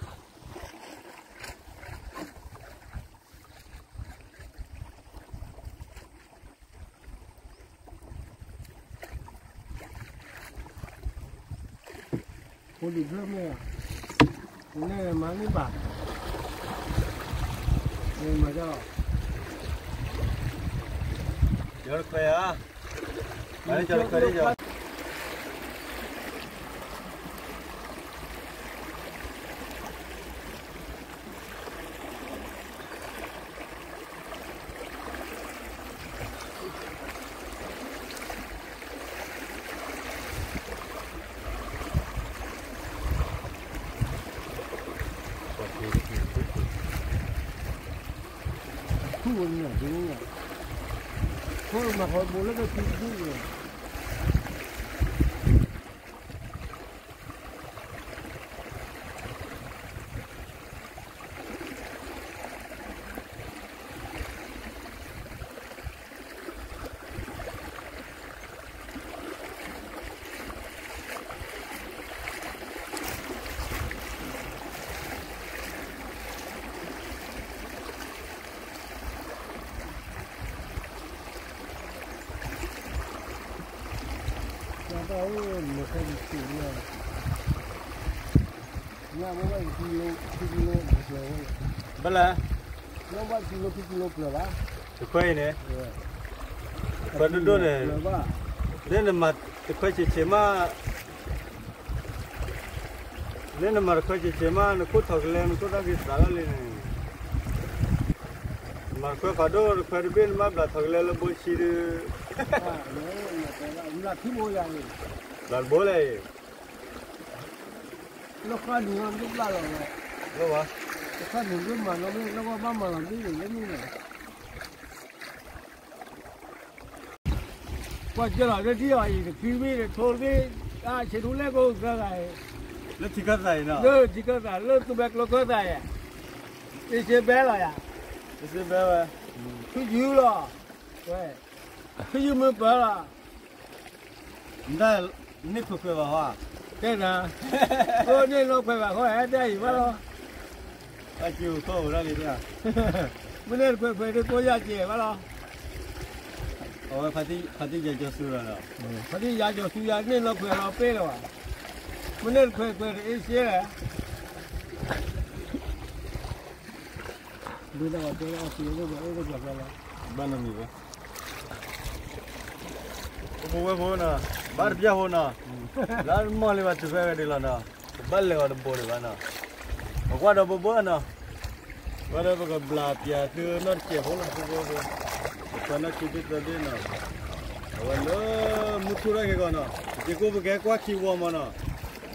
ဖိဒံးဖျၢၣ်မ့ၢ်ဧါ, နဲမၤန့ၢ်ဘၣ်, မၤဒ်, ကၠီတခွဲးဧါ, မၤန့ၢ်ကၠီတခွဲးဒ်ယီၤ. ထူၣ်ဝဲန့ၣ်, ဖိမၤဃီဘိလၢကထူၣ်တဒူၣ်န့ၣ် ဘၣ်လဲၣ်, တခွဲအံၤန့ၣ်, တခွဲဒိၣ်ဒိၣ်န့ၣ်, န့ၣ်နမၤတခွဲဆံးဆံးမး, န့ၣ်နမၤတခွဲဆံးဆံးမး နခိၣ်ထီၣ်ကလဲ နခိၣ်တၢ်က့ၤသးလီၤလံန့ၣ်, နမၤတခွဲဖးဒိၣ် တခွဲတဘ့ၣ် နဘၣ်ဘျးထီၣ်ကလဲလၢဘိဆံဒီး, ဘျးတဘိလဲၣ်, လၢဃၣ်နူၤတဘျးလီၤဝဲ, လၢဃၣ်နူၤ တမၤနီတမ့ၢ် လၢဝဲဘၣ်မၤလီၤမ့ၢ်လၢမ့ၢ်န့ၣ် ကွၢ်ကၢလီၤလၢထံအီၤအံၤ တဖံဝံၤတထိသ့, အဆံးထူလၢကအိၣ်သၢဂၤအံၤ, လၢထံခၢၣ်သးအံၤနီၤ, လၢထံခၢၣ်သး လၢသူဘဲကျိခၢၣ်သးယၤ, အ့ၣ်စ့ဘဲလီၤယၤ, အ့ၣ်စ့ဘဲဝဲ, ဖုယုၢ်လီၤ, ဝဲ, ဖုယုၢ်မုၢ်ပၢၤလီၤ. နတၢ်န့ၢ်ခွဲးခွဲးဘၣ်ဟီဧါ, တဲနၤ, အိၣ်န့ၢ်နီၢ်ခွဲးဘၣ်ဟီဧါ တၢ်အံၤဘၣ်လီၤ, အက့ၤအိၣ်ထီၣ်အိၣ်ဒၣ်လံ, မ့ၢ်န့ၢ်တခွဲးခွဲးဒ်ကိးယၤကဲဘၣ်လီၤ, အဝဲဖါတံၢ်ယၤကၠီၤသူလီၤ, ဖါတံၢ်ယၤကၠီၤသူယၤန့ၢ်နီၢ်ခွဲးလီၤပ့ၢ်လီၤဘၣ်, မ့ၢ်န့ၢ်တခွဲးခွဲးတအ့ၣ်စ့လဲၣ် ဒ်သိးတဲအီၤစံးဝဲ ဘၣ်နီတမံၤဘၣ်, ပဝဲဖိနီၤ, ဘၣ်တပျၢ်ဖိနီၤ, လၢမီၢ်လံဘၣ်တုၤဖဲဂၤဒ်လီၤနီၤ, ပဘၣ်လဲၤဂီၤတဘိန့ၣ်ဘၣ်နီၤ, ပကွၢ်ဒီးဘိဘိနီၤ, ဝဲဒီးပကဘျးပျးသုနီတစဲးဖိလီၤ ဖိဖိဖိ, ပကွၢ်နီၢ်ခံဘ့ၣ်သၢဘ့ၣ်နီၤ, အဝဲလၢမုၢ်ထူၣ်ထီၣ်က့ၤဂီၤနီၤ, ပက့ၤကိးပကဲကွၢ်ခံဝီမးနီၤ,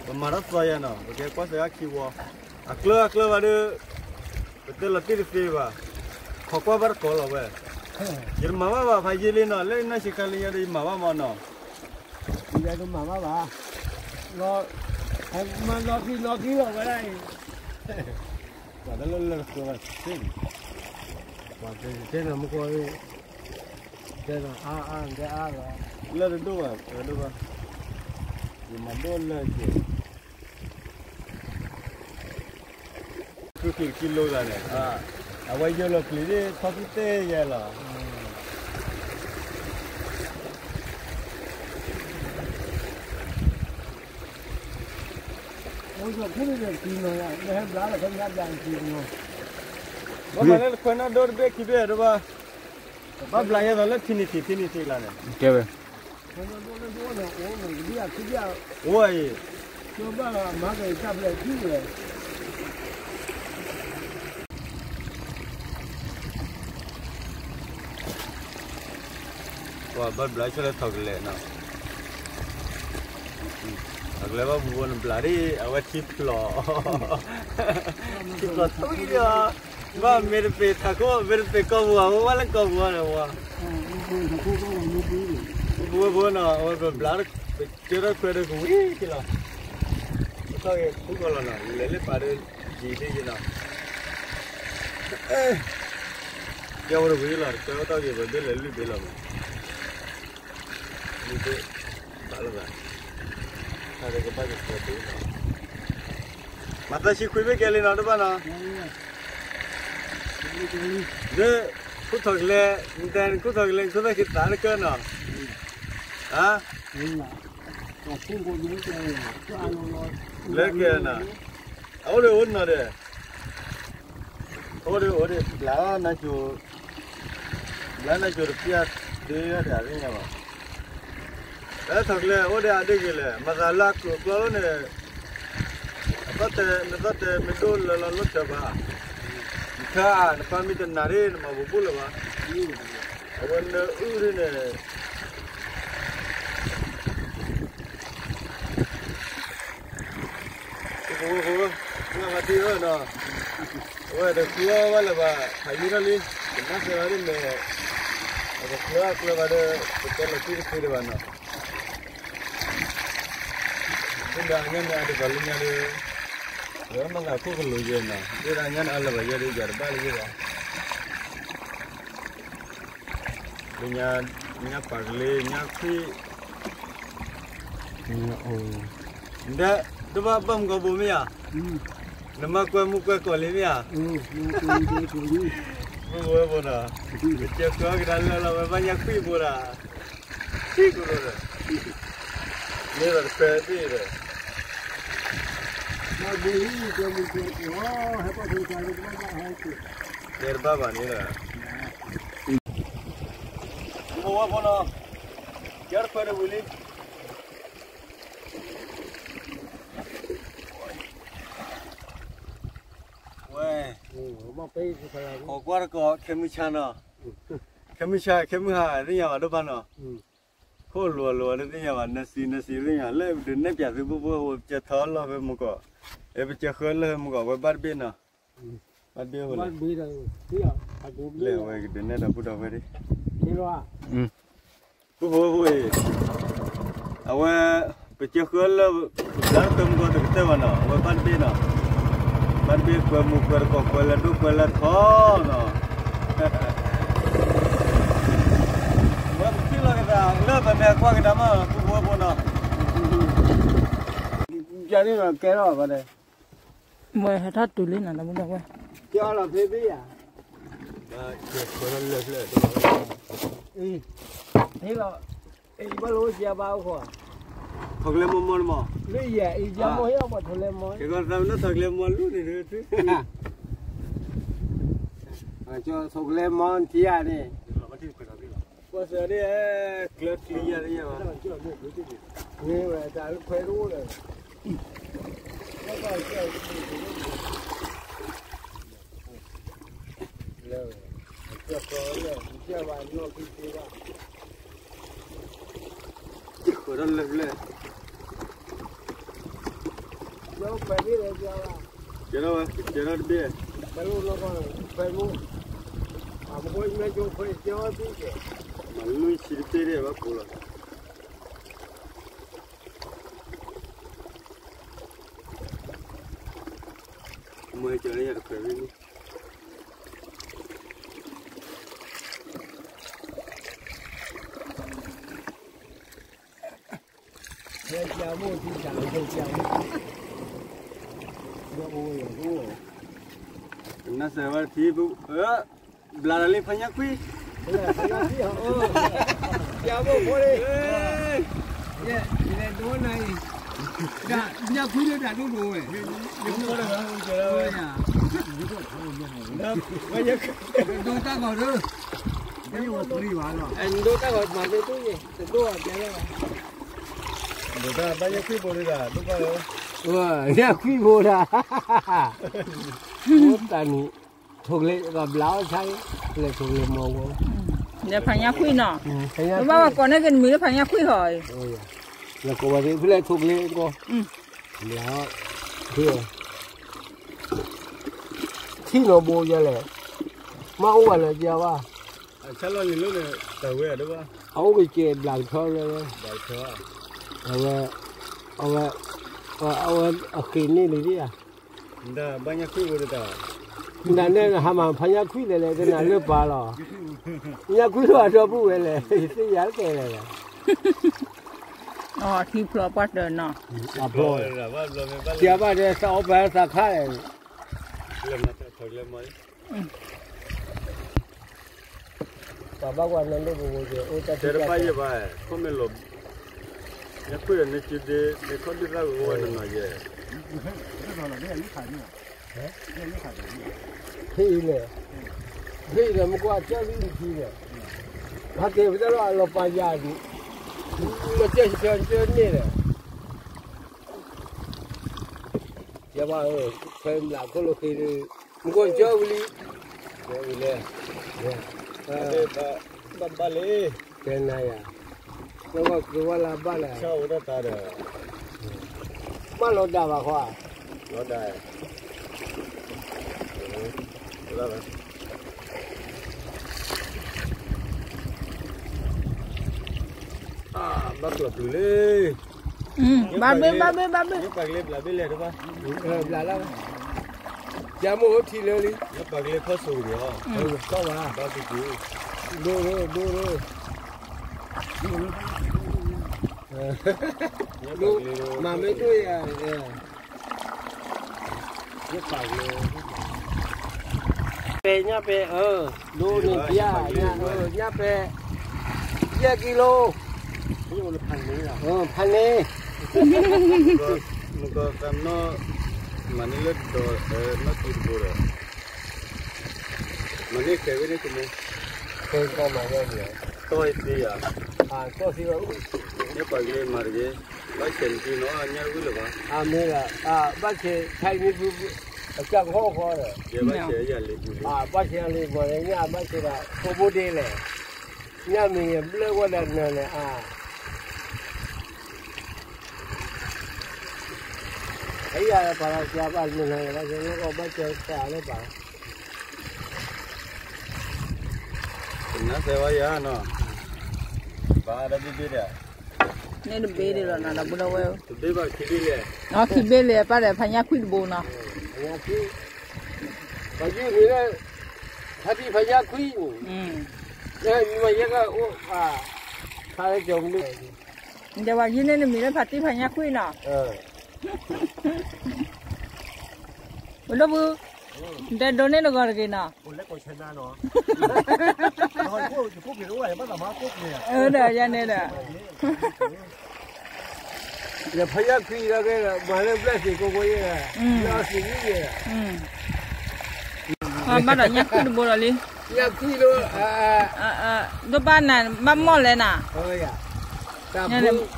ပမၤထီၣ်သီယၤနီၤ ပကဲကွၢ်စၢၤဂၤခံဝီ, အကျၢၤအကျၢၤဘၣ်ဒီး ပတဲလီၤတံၢ်တသ့ဘၣ်, ခိးကွၢ်ဘၣ်တကိးလီၤဝဲ, ယတမၤဘၣ်ဘၣ် ဖးယံာ်လံနီၤ လၢနၢ်ဆံးခါလံညါဒီး ယမၤဘၣ်မးနီၤ, ယတမၤဘၣ်ဘၣ်, မၤနီၢ်ခံနီၢ်ခံလီၤဝဲဒၣ်အံၤ ပှၤတလၢလၢတဃၢဘၣ်သ့န့ၣ်, ပှၤတဲတဲနၤမူကီၢ်, တဲနၤအါအါတဲအါလီၤ, လၢတဒိၣ်ဘၣ်တဒိၣ်ဘၣ်, ယမၤဒိၣ်လၢက့ၤ ခုခံတကံလိသးန့ၣ်, အဝဲယိၣ်လီၤပျံၤဒ်ထီၣ်သူၣ်တဲယဲလီၤ. ဘၣ်မၤလၢတခွဲးနီၣ်ဒိၣ်တဘ့ၣ်ခံဘ့ၣ်ဒိၣ်ဘၣ်, ဘၣ်ဘျးယဲသိးလၢထံနံၤထံးထံနံၤထံးလီၤန့ၣ်, ကဲဝဲ အိၣ်အံၤ ပှၤဘၣ်ဘျးဆၢလၢထီၣ်ကလဲာ်နီၤ, ထီၣ်ကလဲာ်ဘၣ်ဘူးဝဲနဘျးဒ် အဝဲထံဖျိး, ထံဖျိးထူအံၤဒီး, ဘၣ်မ့ၢ်တပ့ၤထးခိၣ် မ့ၢ်တပ့ၤကီၢ်ပူၤ အဝဲဝဲလၢကီၢ်ပူၤအီၤဒီးဝဲ ပဝဲဖိနီၤ အဝဲပဘျး ပကၢထီၣ်ခွဲးဒီးကဝံၤက့ၤလီၤ, ပထီၣ်က့ၤဖုကီၢ်လီၤနီၤ လဲၤလၢပာ်ဒီးယံၤသ့ၣ်က့ၤနီၤ, ကဲဝဲတဝံၤလီၤ တခွဲးအိၣ်ထီၣ်က့ၤ ပဘ့ၣ်လဲၤလွံၢ်ဘ့ၣ်လီၤမး, လွံၢ်ဘ့ၣ်, ဘၣ်လီၤဘၣ်, တၢ်ဒီးကဘၣ်က့ၤခွဲးဘ့ၣ်လီၤ, မၤသးဆံခွံဘ့ၣ်ကဲလံနီၤ တဘၣ်နီၤ ဒီး ခိၣ်ထီၣ်ကလဲာ် နတဲနခိၣ်ထီၣ်ကလဲာ် နခိၣ်သၣ်ခံသးတကၢနီၤ, လၢကဲနီၤ, အအိၣ်ဒီးအိၣ်နီၤဒီး, အိၣ်ဒီးအိၣ်ဒီး ဘျါနၤစိၤ, ဘျါနၤစိၤတပျၢ်ဒ့ဒီးအသ့ၣ်ညါဘၣ်, လၢထီၣ်ကလဲာ်အိၣ်ဒီးအဒ့ၣ်ဂ့ၤလဲၣ် မၤသးလၢအကျိၤကျီလီၤန့ၣ် အသီၣ်တဲ နသီၣ်တဲမ့ၢ်ဒိၣ်လၢလီၤလိၣ်ထၢဘၣ်, နထၢ နပၢ်မ့ၢ်တနာ်ဒ် နမၤဘူးဘူးလၢၤဘၣ်, အဝဲနအုၣ်ဒ်န့ၣ်, ပဝဲဖိ, ပှၤမၤတံၢ်အၢနီၤ, အဝဲတကျၢၤဘၣ်လၢၤဘၣ် ဖးယံၤထီၣ်လံ, ကနၣ်စၢၤလီၤဒ်န့ၣ်, အတကျၢၤအကျၢၤဘၣ်ဒီး ပတဲလီၤတံၢ်တဖုဒံးဘၣ်နီၤ ဒ်န့ၣ်အညါန့ၣ် အဒ်သိးလၢညါဒီး, လၢမၤသးခိၣ်ကလိၤယဲနီၤ ဒ်န့ၣ်အညါန့ၣ် အလၢၤဘၣ်ယဲဒီး ယၤတဘၣ်လၢယဲဘၣ်, လၢညါ, ညါပာ်ကလ့ ညါခွံၣ်, ဒီး, ဒီးဘၣ်ဘၣ်မုၢ်ကီၢ်ဘိမ့ၢ်ဧါ, နမၤကွဲမုၢ်ကွဲကီၢ်လံမ့ၢ်ဧါ, မ့ၢ်ဝဲဘိနီၤ, ပကဲဃၢကဒါလၢလီၤဝဲဘၣ်ညါခွံၣ်ဘိဒၣ် ထံၣ်ကလိၤဒီး, မ့ၢ်ဒီးတခွဲးသ့ၣ်ဒီး, တဲတဘၣ်ဘၣ်န့ၣ်ဒီး, ပဝဲဖိနီၤ, ကဲတခွဲးဒီးဝံၤလံ, ဝဲ, ဟီၣ်ကွၢ်တကီၢ် ခဲမုၢ်ဆါနီၤ, ခဲမုၢ်ဆါ ခဲမုၢ်ဟါ သ့ၣ်ညါဘၣ်ဒိၣ်ဘၣ်နီၤ, ခိၣ်လိၤလိၤတသ့ၣ်ညါဘၣ် နစံးနစံးသ့ၣ်ညါ လၢပဒုးနဲၣ်ပၠးသုဖိဖိ ပကဲထီၣ်လီၢ်ဖဲမုၢ်ကီၢ်, ပကဲဃၢလၢမုၢ်ကီၢ်ဝဲဘၣ်တဘ့ၣ်နီၤ, ဘၣ်တဘ့ၣ်, လဲၤဝဲကဒုးနဲၣ်ဒီပုၢ်ဒီဝဲၢ်ဒၣ်, ပုၢ်ဖိဖိအံၤ, အဝဲ, ပကဲဃၢလၢ, ပဘျါတခွဲးမုၢ်ကီၢ်တကတၢၢ်ဘၣ်နီၤ အဝဲဘၣ်တဘ့ၣ်နီၤ, ဘၣ်တဘ့ၣ်ကွဲမုၢ်ကွဲတကီၢ်ကွဲလၢဒိၣ်ကွဲလၢထီနီၤ, အဝဲပထံၣ်လီၤက့ၤသးလၢပမ့ၢ်ကွၢ်ကဒါမး ပုၢ်ဖိဖိနီၤ, ကဲထီၣ်ဘၣ်ဒီး ဝဲဟဲထီၣ်တုၤလံနီၤ ဒီပုၢ်ဒီဝဲၢ်, ကဲအီၤလီၤဖဲသ့ၣ်ယၤ, လၢ, လၢ, လၢ, ဘၣ်လိၣ်ကဲဘၣ်အိၣ်ဃီ, ထီၣ်ကလဲမီမီတမီၤ, လၢယၤအံၤယၤမီၢ်ဟဲအီၣ်ပှၤထီၣ်ကလဲမီၤ, ကဲကီးသးမ့ၢ်လၢထီၣ်ကလဲမီၤလူန့ၣ်, ထီၣ်ကလဲမီၤထံယၤန့ၣ် ပှၤစၢၤဒ်, ကျၢၤချံယၤတယၤဘၣ်, မ့ၢ်ဝဲတၢ်လၢခွဲးတအိၣ်ဒီး, လၢ, ကၢ်လၢ, ကၢ်ဘၣ်နီၢ်ခံသ့ဘၣ်, ဃၢၤထီၣ်လၢပျၢၤ, ကဲထီၣ်ဝဲ, ကဲထီၣ်တဘ့ၣ်, မၤလွံၢ်ဆံတဘ့ၣ်ဒ်ဘၣ်ဖိလီၤ. မ့ၢ်ကၠီၤလၢယတခွဲးဝဲန့ၣ် နစဲးဝဲတထံၣ် ဘျါလီၤလံဖးညၣ်ခွံ, ဖးညၣ်ခွံလံ, ညၣ်ခွံလၢတၢ်ဒိၣ်ဒိၣ်ဝဲ, ဒိၣ်တၢ်ဂီၤဒိၣ်, ဒိၣ်တၢ်ဂီၤမၤသ့ၣ်တဒိၣ်, ညၣ်ခွံဘိဒၣ်, အိၣ်တၢ်နံၤ, ထိၣ်ကလဲၤဘၣ်ဘျါအီၣ်ဆါ, လဲၤထိၣ်ကလဲၤမီၤဝဲ, ဒီးဖးညၣ်ခွံနီၤ, ဘၣ်ဝဲကိးန့ၢ်က့ၤနမံၤလၢဖးညၣ်ခွံဟီ, လဲၤကိးဝဲသ့ၣ်ဖဲလဲၣ်ထိၣ်ကလဲၤကီ, ဘျါအီၣ်, ထံၣ်နီၤဘိယလဲၣ်, မ့ၢ်အိၣ်ဘၣ်လၢကဘၣ်, အအိၣ်ကစဲးဘျးကထီလၢ, အဝဲ, အဝဲ, အဝဲအဃ့န့ၢ်လံဧါ, နၤန့ၣ်ဟးမၤဖးညၣ်ခွံလဲၣ်လဲၣ် တနၤလၢပၢ်လီၤ, ညၣ်ခွံလီၤအဒီပုၢ်ဝဲၢ်လဲၣ် ယသ့ၣ်ညါကဲလဲၣ်, ထံဖျိပှၢ်တၢၢ်နီၤ, အဖျိ, ကဘၣ်ဒီးသးအီၣ်ပၢ်သးခါလဲၣ်, ပှၤဘၣ်ကွၢ်နၢ်ဒိၣ်ပူၤပူၤက့ၤ အိၣ်တၢ်ထံတၢ်ပှၢ်ယဘၣ်, ခီမ့ၢ်လီၤ, ညၣ်ခွံဒီးန့ၣ်က့ဒ့ န့ၣ်ခီဒုၣ်သၣ်ကဝဲနနီၤယဲ, ဖဲအံၤလဲၣ်, ဖဲအံၤဒီးမ့ၢ်ကွၢ်ကၢ်လံတထံဒီး, ဟးက့ၤပတၢ်လီၢ်အလီၤပာ်ယၤဒံး, လီၤကၢ်ဆၢဆၢန့ၣ်ဒီး ယဘၣ်, ဖဲမျးခိၣ်လိာ်ဃ့ဒီး, မူခိၣ်ကၠီဝံၤလံ, ဝံၤလဲၣ်, ဘၣ်ဘၣ်လံ, တဲနၤယၤ, လၢကီၢ်ကဝါလၢဘၣ်လဲၣ်, ဘၣ်လီၤဒၣ်ဘၣ်ဃီဧါ, လီၤဒၣ်, ဘၣ်ကျီၢ်ပျုၤလံ, ဘၣ်ဘ့ၣ်ဘၣ်ဘ့ၣ်ဘၣ်ဘ့ၣ်, ဘျးလၢ, ယမိၢ်ထံလၢလံ, ပှၤကလဲၤဖီၣ်ဆိကဒီး, ဘၣ်ပူၤပူၤ, ဒိၣ်ဒိၣ်ဒိၣ်ဒိၣ်, မၤမ့ၢ်ဒိၣ်ယၤ, ပဲညၣ်ပဲ, ဒိၣ်န့ၣ်ပျၢ်, ညၣ်ပဲ, ယဲၢ်ကံလိ, ဖးန့ၣ်, မကီသးနီၣ်, မၤန့ၢ်လၢဒီး, နီၣ်ကံတဘိဒီး, မၤန့ၢ်ဃဲၤဝဲန့ၣ်တမ့ၢ်, တီၢ်သ့ယၤ, ညၣ်ပှၤကလဲၤမၤတဂ့ၤ, ဘၣ်ဆဲးနက့နီၤ ညၣ်တဝံၣ်လၢၤဘၣ်, အမ့ၢ်, ဘၣ်ဆဲးခါအံၤမ့ၢ်ဖု, အကၢ်ကဟီၣ်ဃီဒီး, ဘၣ်ဆဲးလံမၤန့ၢ်ညၣ်ဘၣ်ဆဲးဒီး ထိၣ်ဘိဒ့လဲၣ်, ညၣ်မ့ၢ်ယဘျၢဝဲဒၣ်နၤန့ၣ်အါ အယၤပှၤလီၤစှၤဘၣ်မုၢ်နၤ လၢကီၢ်ဘၣ်စၢၤသးလၢပှၤ, ကနၣ်စဲဝဲယၤနီၤ, ဘၣ်ဒီးဘ့ၣ်ဘ့ၣ်ဒီး, န့ၣ်တဘ့ၣ်ဒံးလီၤနီၤ ဒီပုၢ်ဒီဝဲၢ်, ခံဘ့ၣ်လဲၣ်, ပၢ်ဒီးဖးညၣ်ခွံတဘိနီၤ, ပှၤယုၢ်မ့ၢ်လၢ, ဖါတံၢ်ဖးညၣ်ခွံ, မ့ၢ်ယဲကအိၣ်, ဖါလၢကၠီမနုၤ, ဒီးပှၤယုၢ်န့ၢ်နမံၤလၢဖါတံၢ်ဖးညၣ်ခွံနီၤ, ပဒိၣ်ဖု, တဲဒိးန့ၢ်နဂီၢ်တဂ့ၤနီၤ, ဒီးယၤန့ၣ်ဒီး, ယဖးညၣ်ခွံလီၤက့ၤ မၤလၢဘျၢသ့ၣ်ကိးကိးယဲ, လၢအီသံးဝံၤယဲ, ဘၣ်ဒီးညၣ်ခွံတဘိဒီးလံ, ညၣ်ခွံလီၤ, ဒိၣ်ဘၣ်နၤ ဘၣ်မီၢ်လဲၣ်နၤ,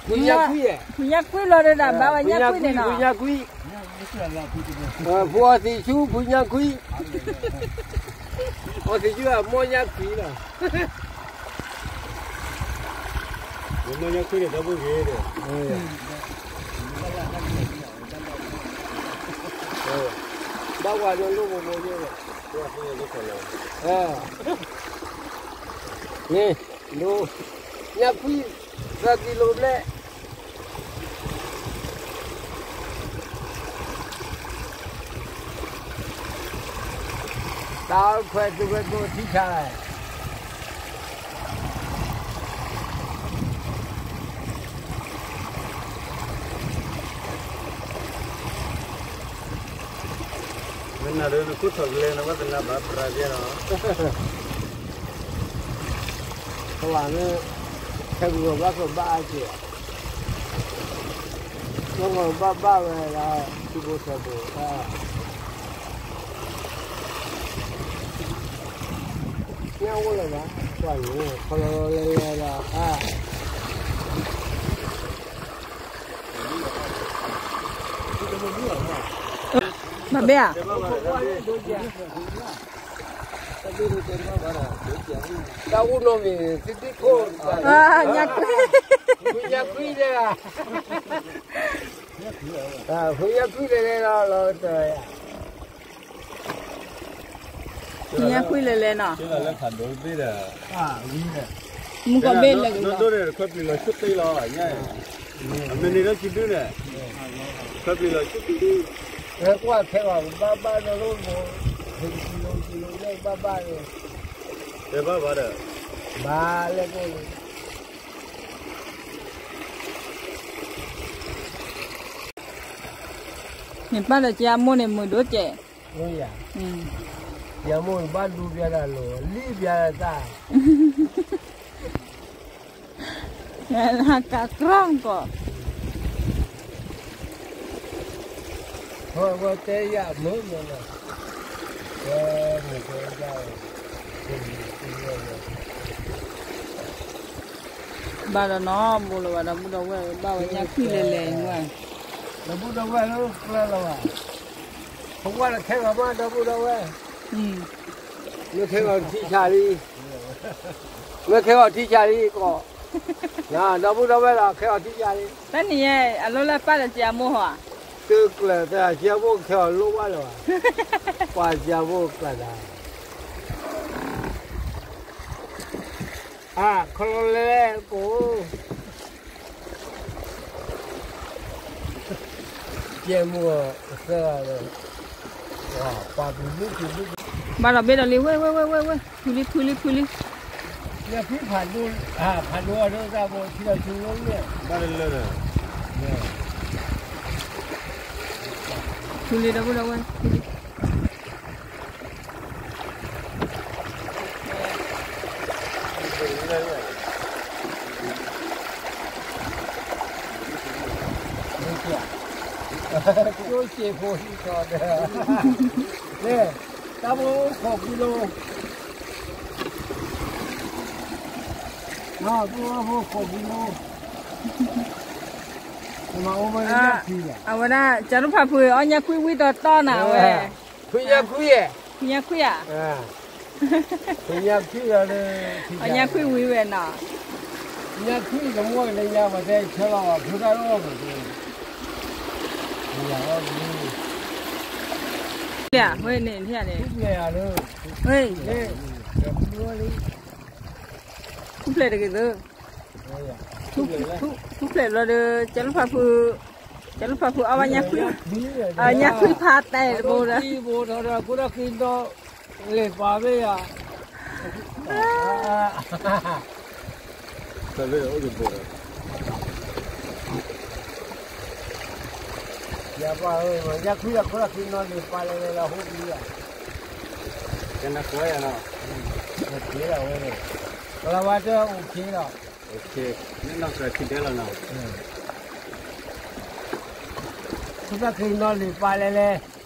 ဖုညၣ်ခွံ, ဖုညၣ်ခွံလီၤဒီး ဘၣ်ဝဲညၣ်ခွံန့ၣ်နီၤ, ဖုညၣ်ခွံ, ဖုအီသံးဆူ ဖုညၣ်ခွံ, အီသံးဆူအမီၢ်ညၣ်ခွံလီၤ, မီၢ်ညၣ်ခွံန့ၣ်ဒီပုၢ်ဂ့ၤဒီး, ဘၣ်ဝဲဒၣ်လိၣ်ဘိဘိယဲ, န့ၣ်, ညၣ်ခွံ, သၢကံလိဘျဲၣ်, တၢ်ခွဲးသူၣ်ခွဲးသးထံဆါလဲၣ်. မ့ၢ်နၤဒီးနခိၣ်ထီၣ်ကလဲၤနဝဲတနၤဘၣ်ပြးကဲလီၤ. ပလၢ်န့ၣ် ခဲကဂီၤဘၣ်ကဘၣ်အါက့ၤ, ခဲကဂီၤဘၣ်ဘၣ်ဝဲဒၣ် ထံဘိဆၢဘိ, ညၣ်အိၣ်လၢၤဘၣ်, ကွၢ်န့ၣ် ခီလီၤလီၤလဲၤလဲၤဒီး မၤဘဲဧါ, တၢ်အိၣ်နီၢ်မံၤ သဒံခိၣ်, ညၣ်ခွံ, ညၣ်ခွံလဲၣ်, ညၣ်ခွံလဲၣ်လဲၣ်လီၤလီၤတၢ်ယၤ ညၣ်ခွံလဲၤလဲၤနီၤ, မုၢ်ကီၢ်ဘ့ၣ်လဲၤက့ၤလီၤ, ခွဲပျံၤလီၤဆူၣ်တ့လီၤ, အမ့ၢ်န့ၣ်လၢခံဒုန့ၣ်, ခွဲပျံၤလီၤဆူၣ်တ့, ဟဲကွၢ်ခဲဂီၤဘၣ်ဘၣ်ဒီးလီၤ, ဟဲကံလိကံလိဘၣ်ဘၣ်ဒီး, တဲဘၣ်ဘၣ်ဒီး, ဘၣ်လဲၣ်ကိၣ်လီၤ. န့ၣ်ပၢ်ဒီးကဲအမိၢ်န့ၣ်မုာ်ဒိၣ်ကဲး, ယမိၢ်ဘၣ်ဒူပျဲဒၣ်လိၤ လံပျဲဒၣ်တၢ်, ဟးကးကြီကီး, တဲယၤမုာ်မုာ်လီၤ, တဲမုာ်တဲဒၣ်, ဘၣ်ဒီးနီတဘိလၢၤဘၣ် ဒီပုၢ်ဒီဝဲၢ် ဘၣ်ဝဲညၣ်ခွံလဲၤလဲၤ, ဒီပုၢ်ဒီဝဲၢ်လၢကျၢၤလၢၤဘၣ်, ပကွၢ်လၢခဲဂီၤမး ဒီပုၢ်ဒီဝဲၢ်, မ့ၢ်ခဲဂီၤထံဆါလံ, မ့ၢ်ခဲဂီၤထံဆါလံကီး, ဒီပုၢ်ဒီဝဲၢ်လီၤ ခဲဂီၤထံဆါလံ, တနံၤညါ အလိၣ်လၢပၢ်ဒီးကဲအမိၢ်ဟီဧါ, သုကျၢၤသရၣ်စံယၤဖိခဲဂီၤလိၣ်ဘၣ်လၢၤဘၣ်, ပှၤစံယၤဖိကျၢၤသး အခီလီၤလဲၤကိး, ကဲမိၢ်သၢဂၤဒီး, ပှၤပူၤမုၣ်ပူၤမုၣ်, ဘၣ်ဒီးဘ့ၣ်ဒီးလံ ဝဲ ဝဲ ဝဲ ဝဲ ဝဲ ဖုလံ ဖုလံ ဖုလံ, ညၣ်ဖုဖးဒိၣ်, ဖးဒိၣ်အဒိၣ်တၢ်ဖိ ထံလီၤဆူလီၤန့ၣ်, ဘၣ်လၢလၢဒီး, ဖုလံဒီပုၢ်ဒီဝဲၢ် ဖုလံ ကျိၣ်စ့ဖိဟံးထီၣ်ဒီး, တၢ်ဖိခိးဖုလိၤ, တၢ်ဖိခိးဖုလိၤ, အဝဲဒၣ် ကၠီဒိၣ်ဖးဖု အီၣ်ညၣ်ခွံဝံတီတီနၤဝဲ, ခွံညၣ်ခွံဧါ, ခွံညၣ်ခွံဧါ, ခွံညၣ်ခွံလီၤ, အီၣ်ညၣ်ခွံဝံဝဲနီၤ, ညၣ်ခွံတမီၢ်လၢညါ ပှၤတဲဆၢလီၤ ဖုတၢ်လီၢ်ပူၤ, လၢဝဲန့ၣ်န့ၣ်, ဝဲ ထူၣ်ဖျဲးတဂ့ၤသၢ, ထူၣ်ဖျဲးဘျီဒီး ကၠီဒိၣ်ဖးဖု, ကၠီဒိၣ်ဖးဖုအီၣ်ဘၣ်ညၣ်ခွံ, ညၣ်ခွံဖးတဲတဘိဒီး, ဘိထီၣ်ဒီး ကူတၢ်ဃံနီၤ, လ့ၣ်ပာ်မ့ၢ်ယၤ, တၢ်လၢအိၣ်ကဘိဒီး, ယပၢ်ဧၢ, ညၣ်ခွံအခိၣ်တၢ်ဃံနီၤ လ့ၣ်ပာ်လဲၤလဲၤလီၤ ဟိၣ်ဘံယၤ, ကနၢ်ကွဲယၤနီၤ, ကလၤဝါတဲအိၣ်ခ့လီၤ, မ့ၢ်နီၢ်ကထံၣ်ဒဲလီၤနီၤ, ခိၣ်တၢ်ဃံနီၤ လ့ၣ်ပာ်လဲၤလဲၤ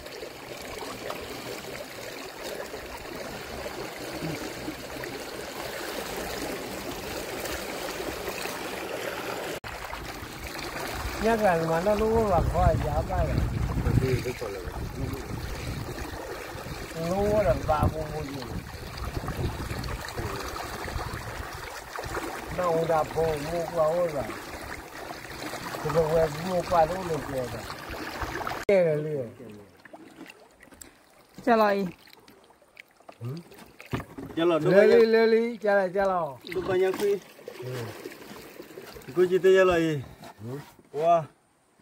ညၣ်ကလၤနမၤနီၢ်တအိၣ်ဘၣ်ခီယၤဘၣ်လီၤ, တအိၣ်ဒီးဘၣ်ဖိဖိယၤ, နီၢ်အိၣ်ဒၣ်ဖိမိၢ်ပှၢ်အိၣ်လီၤ, ပကဝဲၢ်မိၢ်ပှၢ်တအိၣ်လၢၤကဲဒီး, ကဲလီၤလံ ကလီၤအံၤ, လၢလံ လၢလံ ကလီၤ ကလီၤ, ဒိၣ်ဘၣ်ညါခွံ, ကိၣ်ကံတဲယလီၤအံၤ, ဝါ,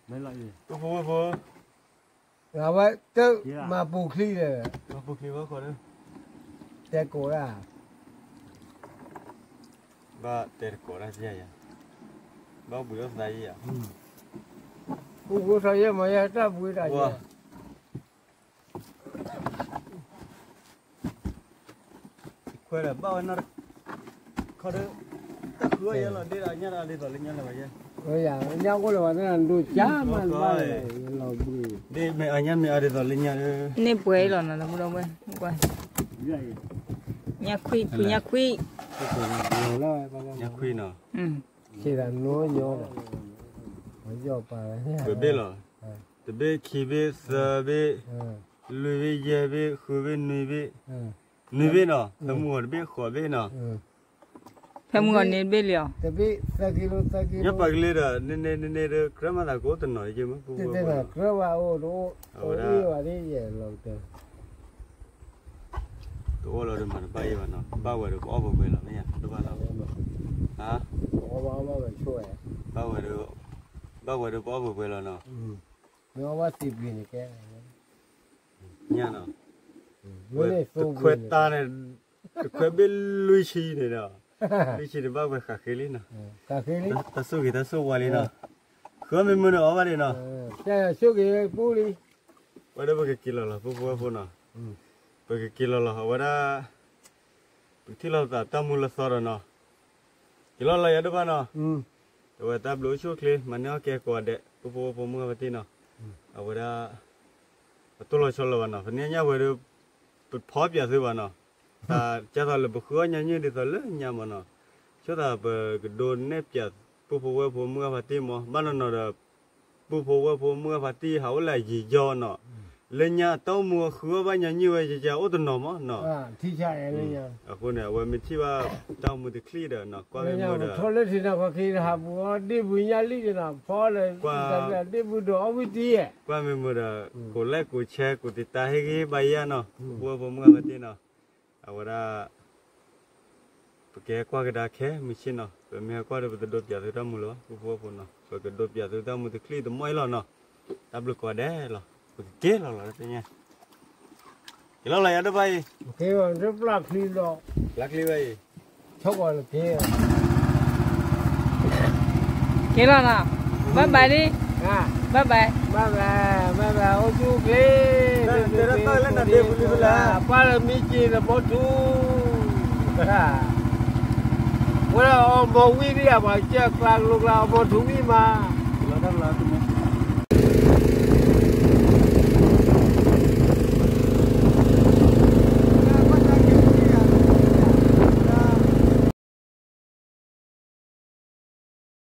ဖိဖိဖိ, အဝဲတမၤပူၤချံဒီး, မၤပူၤချံဝဲခီဒီး, တဲကိးဒၣ်, ဘၣ်တဲတကိးဒၣ်ယၤ, ဘၣ်ဘှံးအိၣ်သးယၤ, ပူဖိထီၣ်ယဲၢ်မၤယဲၢ်တၢ်ဘှံးတၢ်ယဲၢ် ခွဲးဒီးဘၣ်ဝဲနီၢ်တခီဒီး, တၢ်ဃုအီၣ်ယဲလီၤဒ့ဒီး အညၣ်ဒီးအဒ်သိးလၢညါလၢၤဘၣ်ယဲ, ညၣ်အိၣ်လၢၤဘၣ်သနာ်ဒိၣ်ကၢ်မးဘၣ်လၢ, ဒ့မ့ၢ်အညၣ်မ့ၢ်အဒ်သိးလၢညါလၢ, န့ၣ်ပှဲၤအံၤလီၤနီၤ တမူဒီးဝဲ, ညၣ်ခွံ ဖုညၣ်ခွံ, ညၣ်ခွံနီၤ, ပှဲၤဘ့ၣ်လီၤ, တဘ့ၣ်ခံဘ့ၣ်သၢဘ့ၣ်, လွံၢ်ဘ့ၣ်ယဲၢ်ဘ့ၣ် ဃုဘ့ၣ်နွံဘ့ၣ်, နွံဘ့ၣ်နီၤ, ဖဲမုၢ်ဂီၤတဘ့ၣ်ဃိးဘ့ၣ်နီၤ, ဖဲမုၢ်ဂီၤန့ၣ်တဘ့ၣ်လံဧါ, ညၣ်ပာ်ကလ့ဒီး နန့ၣ်နန့ၣ်ဒီး ကြၢးမၤသးကအိၣ်တနီၤယဲၢ်မး, ကြၢးဘၣ်အိၣ်တအိၣ်, အဝဲဒၣ် တအိၣ်လီၤဒီးမၤတဘၣ်ယဲၢ်ဘၣ်နီၤ, ဘၣ်ဝဲဒီးပအီၣ်ပှဲၤပှဲၤလီၤ မ့ၢ်ယၤတဘၣ်လီၤ, ဘၣ်ဝဲဒီး, ဘၣ်ဝဲဒီးပအီၣ်ပှဲၤပှဲၤလီၤနီၤ, ညၣ်နီၤ, တခွဲးတၢ်န့ၣ်, တခွဲးဘ့ၣ်လွံၢ်ဆံန့ၣ်ဒီး, လွံၢ်ဆံန့ၣ်ဘၣ်ဝဲဃးဃ့လံနီၤ, တၢ်ဆိၣ်ဂ့ၤတၢ်ဆိၣ်ဝါလံနီၤ, ဃုမ့ၢ်မုာ်န့ၣ်အီၣ်ဘၣ်ဒံးနီၤ, ပူလံ, ဝဲဒၣ်ပကက့ၤလီၤလီၤ ပူဖိဝဲၢ်ဖိနီၤ, ပကက့ၤလီၤလီၤ အဝဲဒၣ်, ပကထံၣ်လိာ်သးတၢ်မူလၢသီဒီးနီၤ, က့ၤလီၤလီၤယၤဒိၣ်ဘၣ်နီၤ, အဝဲတၢ်ဘျုးအိၣ်ဆူၣ်အိၣ်ချ့ မၤန့ၢ်အီၣ်ကဲကိးဂၤဒဲး ပူဖိဝဲၢ်ဖိမုၢ်ဂၤဖါတံၢ်နီၤ, အဝဲဒၣ်, ပတိၢ်လီၤဆီလီၤဘၣ်နီၤ ပန့ၢ်ညၣ်ဝဲဒီး, ပဖီပၠးသုဘၣ်နီၤ, တၢ်ကၢ်သိးလၢပဃုအီၣ်ညါနုၢ်ဒ်သိးလၢညါမးနီၤ, ဆိသးပကဒိးနဲၣ်ပၠး, ပူဖိဝဲၢ်ဖိမုၢ်ဂၤဖါတံၢ်မး ဘၣ်နီၤနီၤဒီး, ပူဖိဝဲၢ်ဖိမုၢ်ဂၤဖါတံၢ်ဟးအိၣ်လၢအယံာ်ယီနီၤ, လၢညါတၢ်အိၣ်မူအဃုအီၣ်ဘၣ်ညါနုၢ်ဝဲယယၤအိၣ်တနီၤမးနီၤ, အဃိန့ၣ် အဝဲမ့ၢ်ထံၣ်ဘၣ်တၢ်အိၣ်မူတချံၣ်ဒီးနီၤ ကွၢ်မ့ၢ်မုာ်ဒီး, ထီၣ်လၢထံးနီၤခီခံတဟးပူၤအီၣ်ဒ့ၣ်ပူၤညၣ်လံန့ၣ်နီၤ ဖီလၢ, ဒ့ၣ်ပူၤဒိးအီၣ်ဝံၣ်တံၢ်, ကွၢ်မ့ၢ်မုာ်ဒီး, ကိးလဲၣ်ကိးဆဲး ကိးတံာ်တာ်ဟ့ၣ်ဂံၢ်ဟ့ၣ်ဘါယဲနီၤ ပူဖိဝဲၢ်ဖိမုၢ်ဂၤဖါတံၢ်နီၤ, အဝဲဒၣ် ပကဟဲကွၢ်ကဒါခဲမုၢ်ဆ့ၣ်နီၤ ပမ့ၢ်ဟဲကွၢ်ဒီးပတဒိးပၠးသုတၢ်မူလၢၤဘၣ် ပူဖိဝဲၢ်ဖိနီၤ ပကဒိးပၠးသုတၢ်မူတချံၣ်တမီၢ်အံၤလီၤနီၤ, တၢ်ဘျုးကိးဂၤဒဲးလီၤ ပကက့ၤလီၤလီၤတသ့ၣ်ညါ, က့ၤလီၤလီၤယၤဒိၣ်ဘၣ်အံၤ, ပျၢ်ချံဘၣ်အံၤ, က့ၤလီၤနီၤ, bye bye လံ, bye bye, bye bye, အိၣ်ဆူၣ်အိၣ်ချ့, ပၢ်လၢမံက့ၤဒီးဘီထူ, ဝဲဒၣ်အီမီၤဝံၣ်ဒံး ပှၤကစၢၢ်ကျါကလိကျါ အီမီၤထူဝံၣ်မး, လီၤတၢ်လီၤ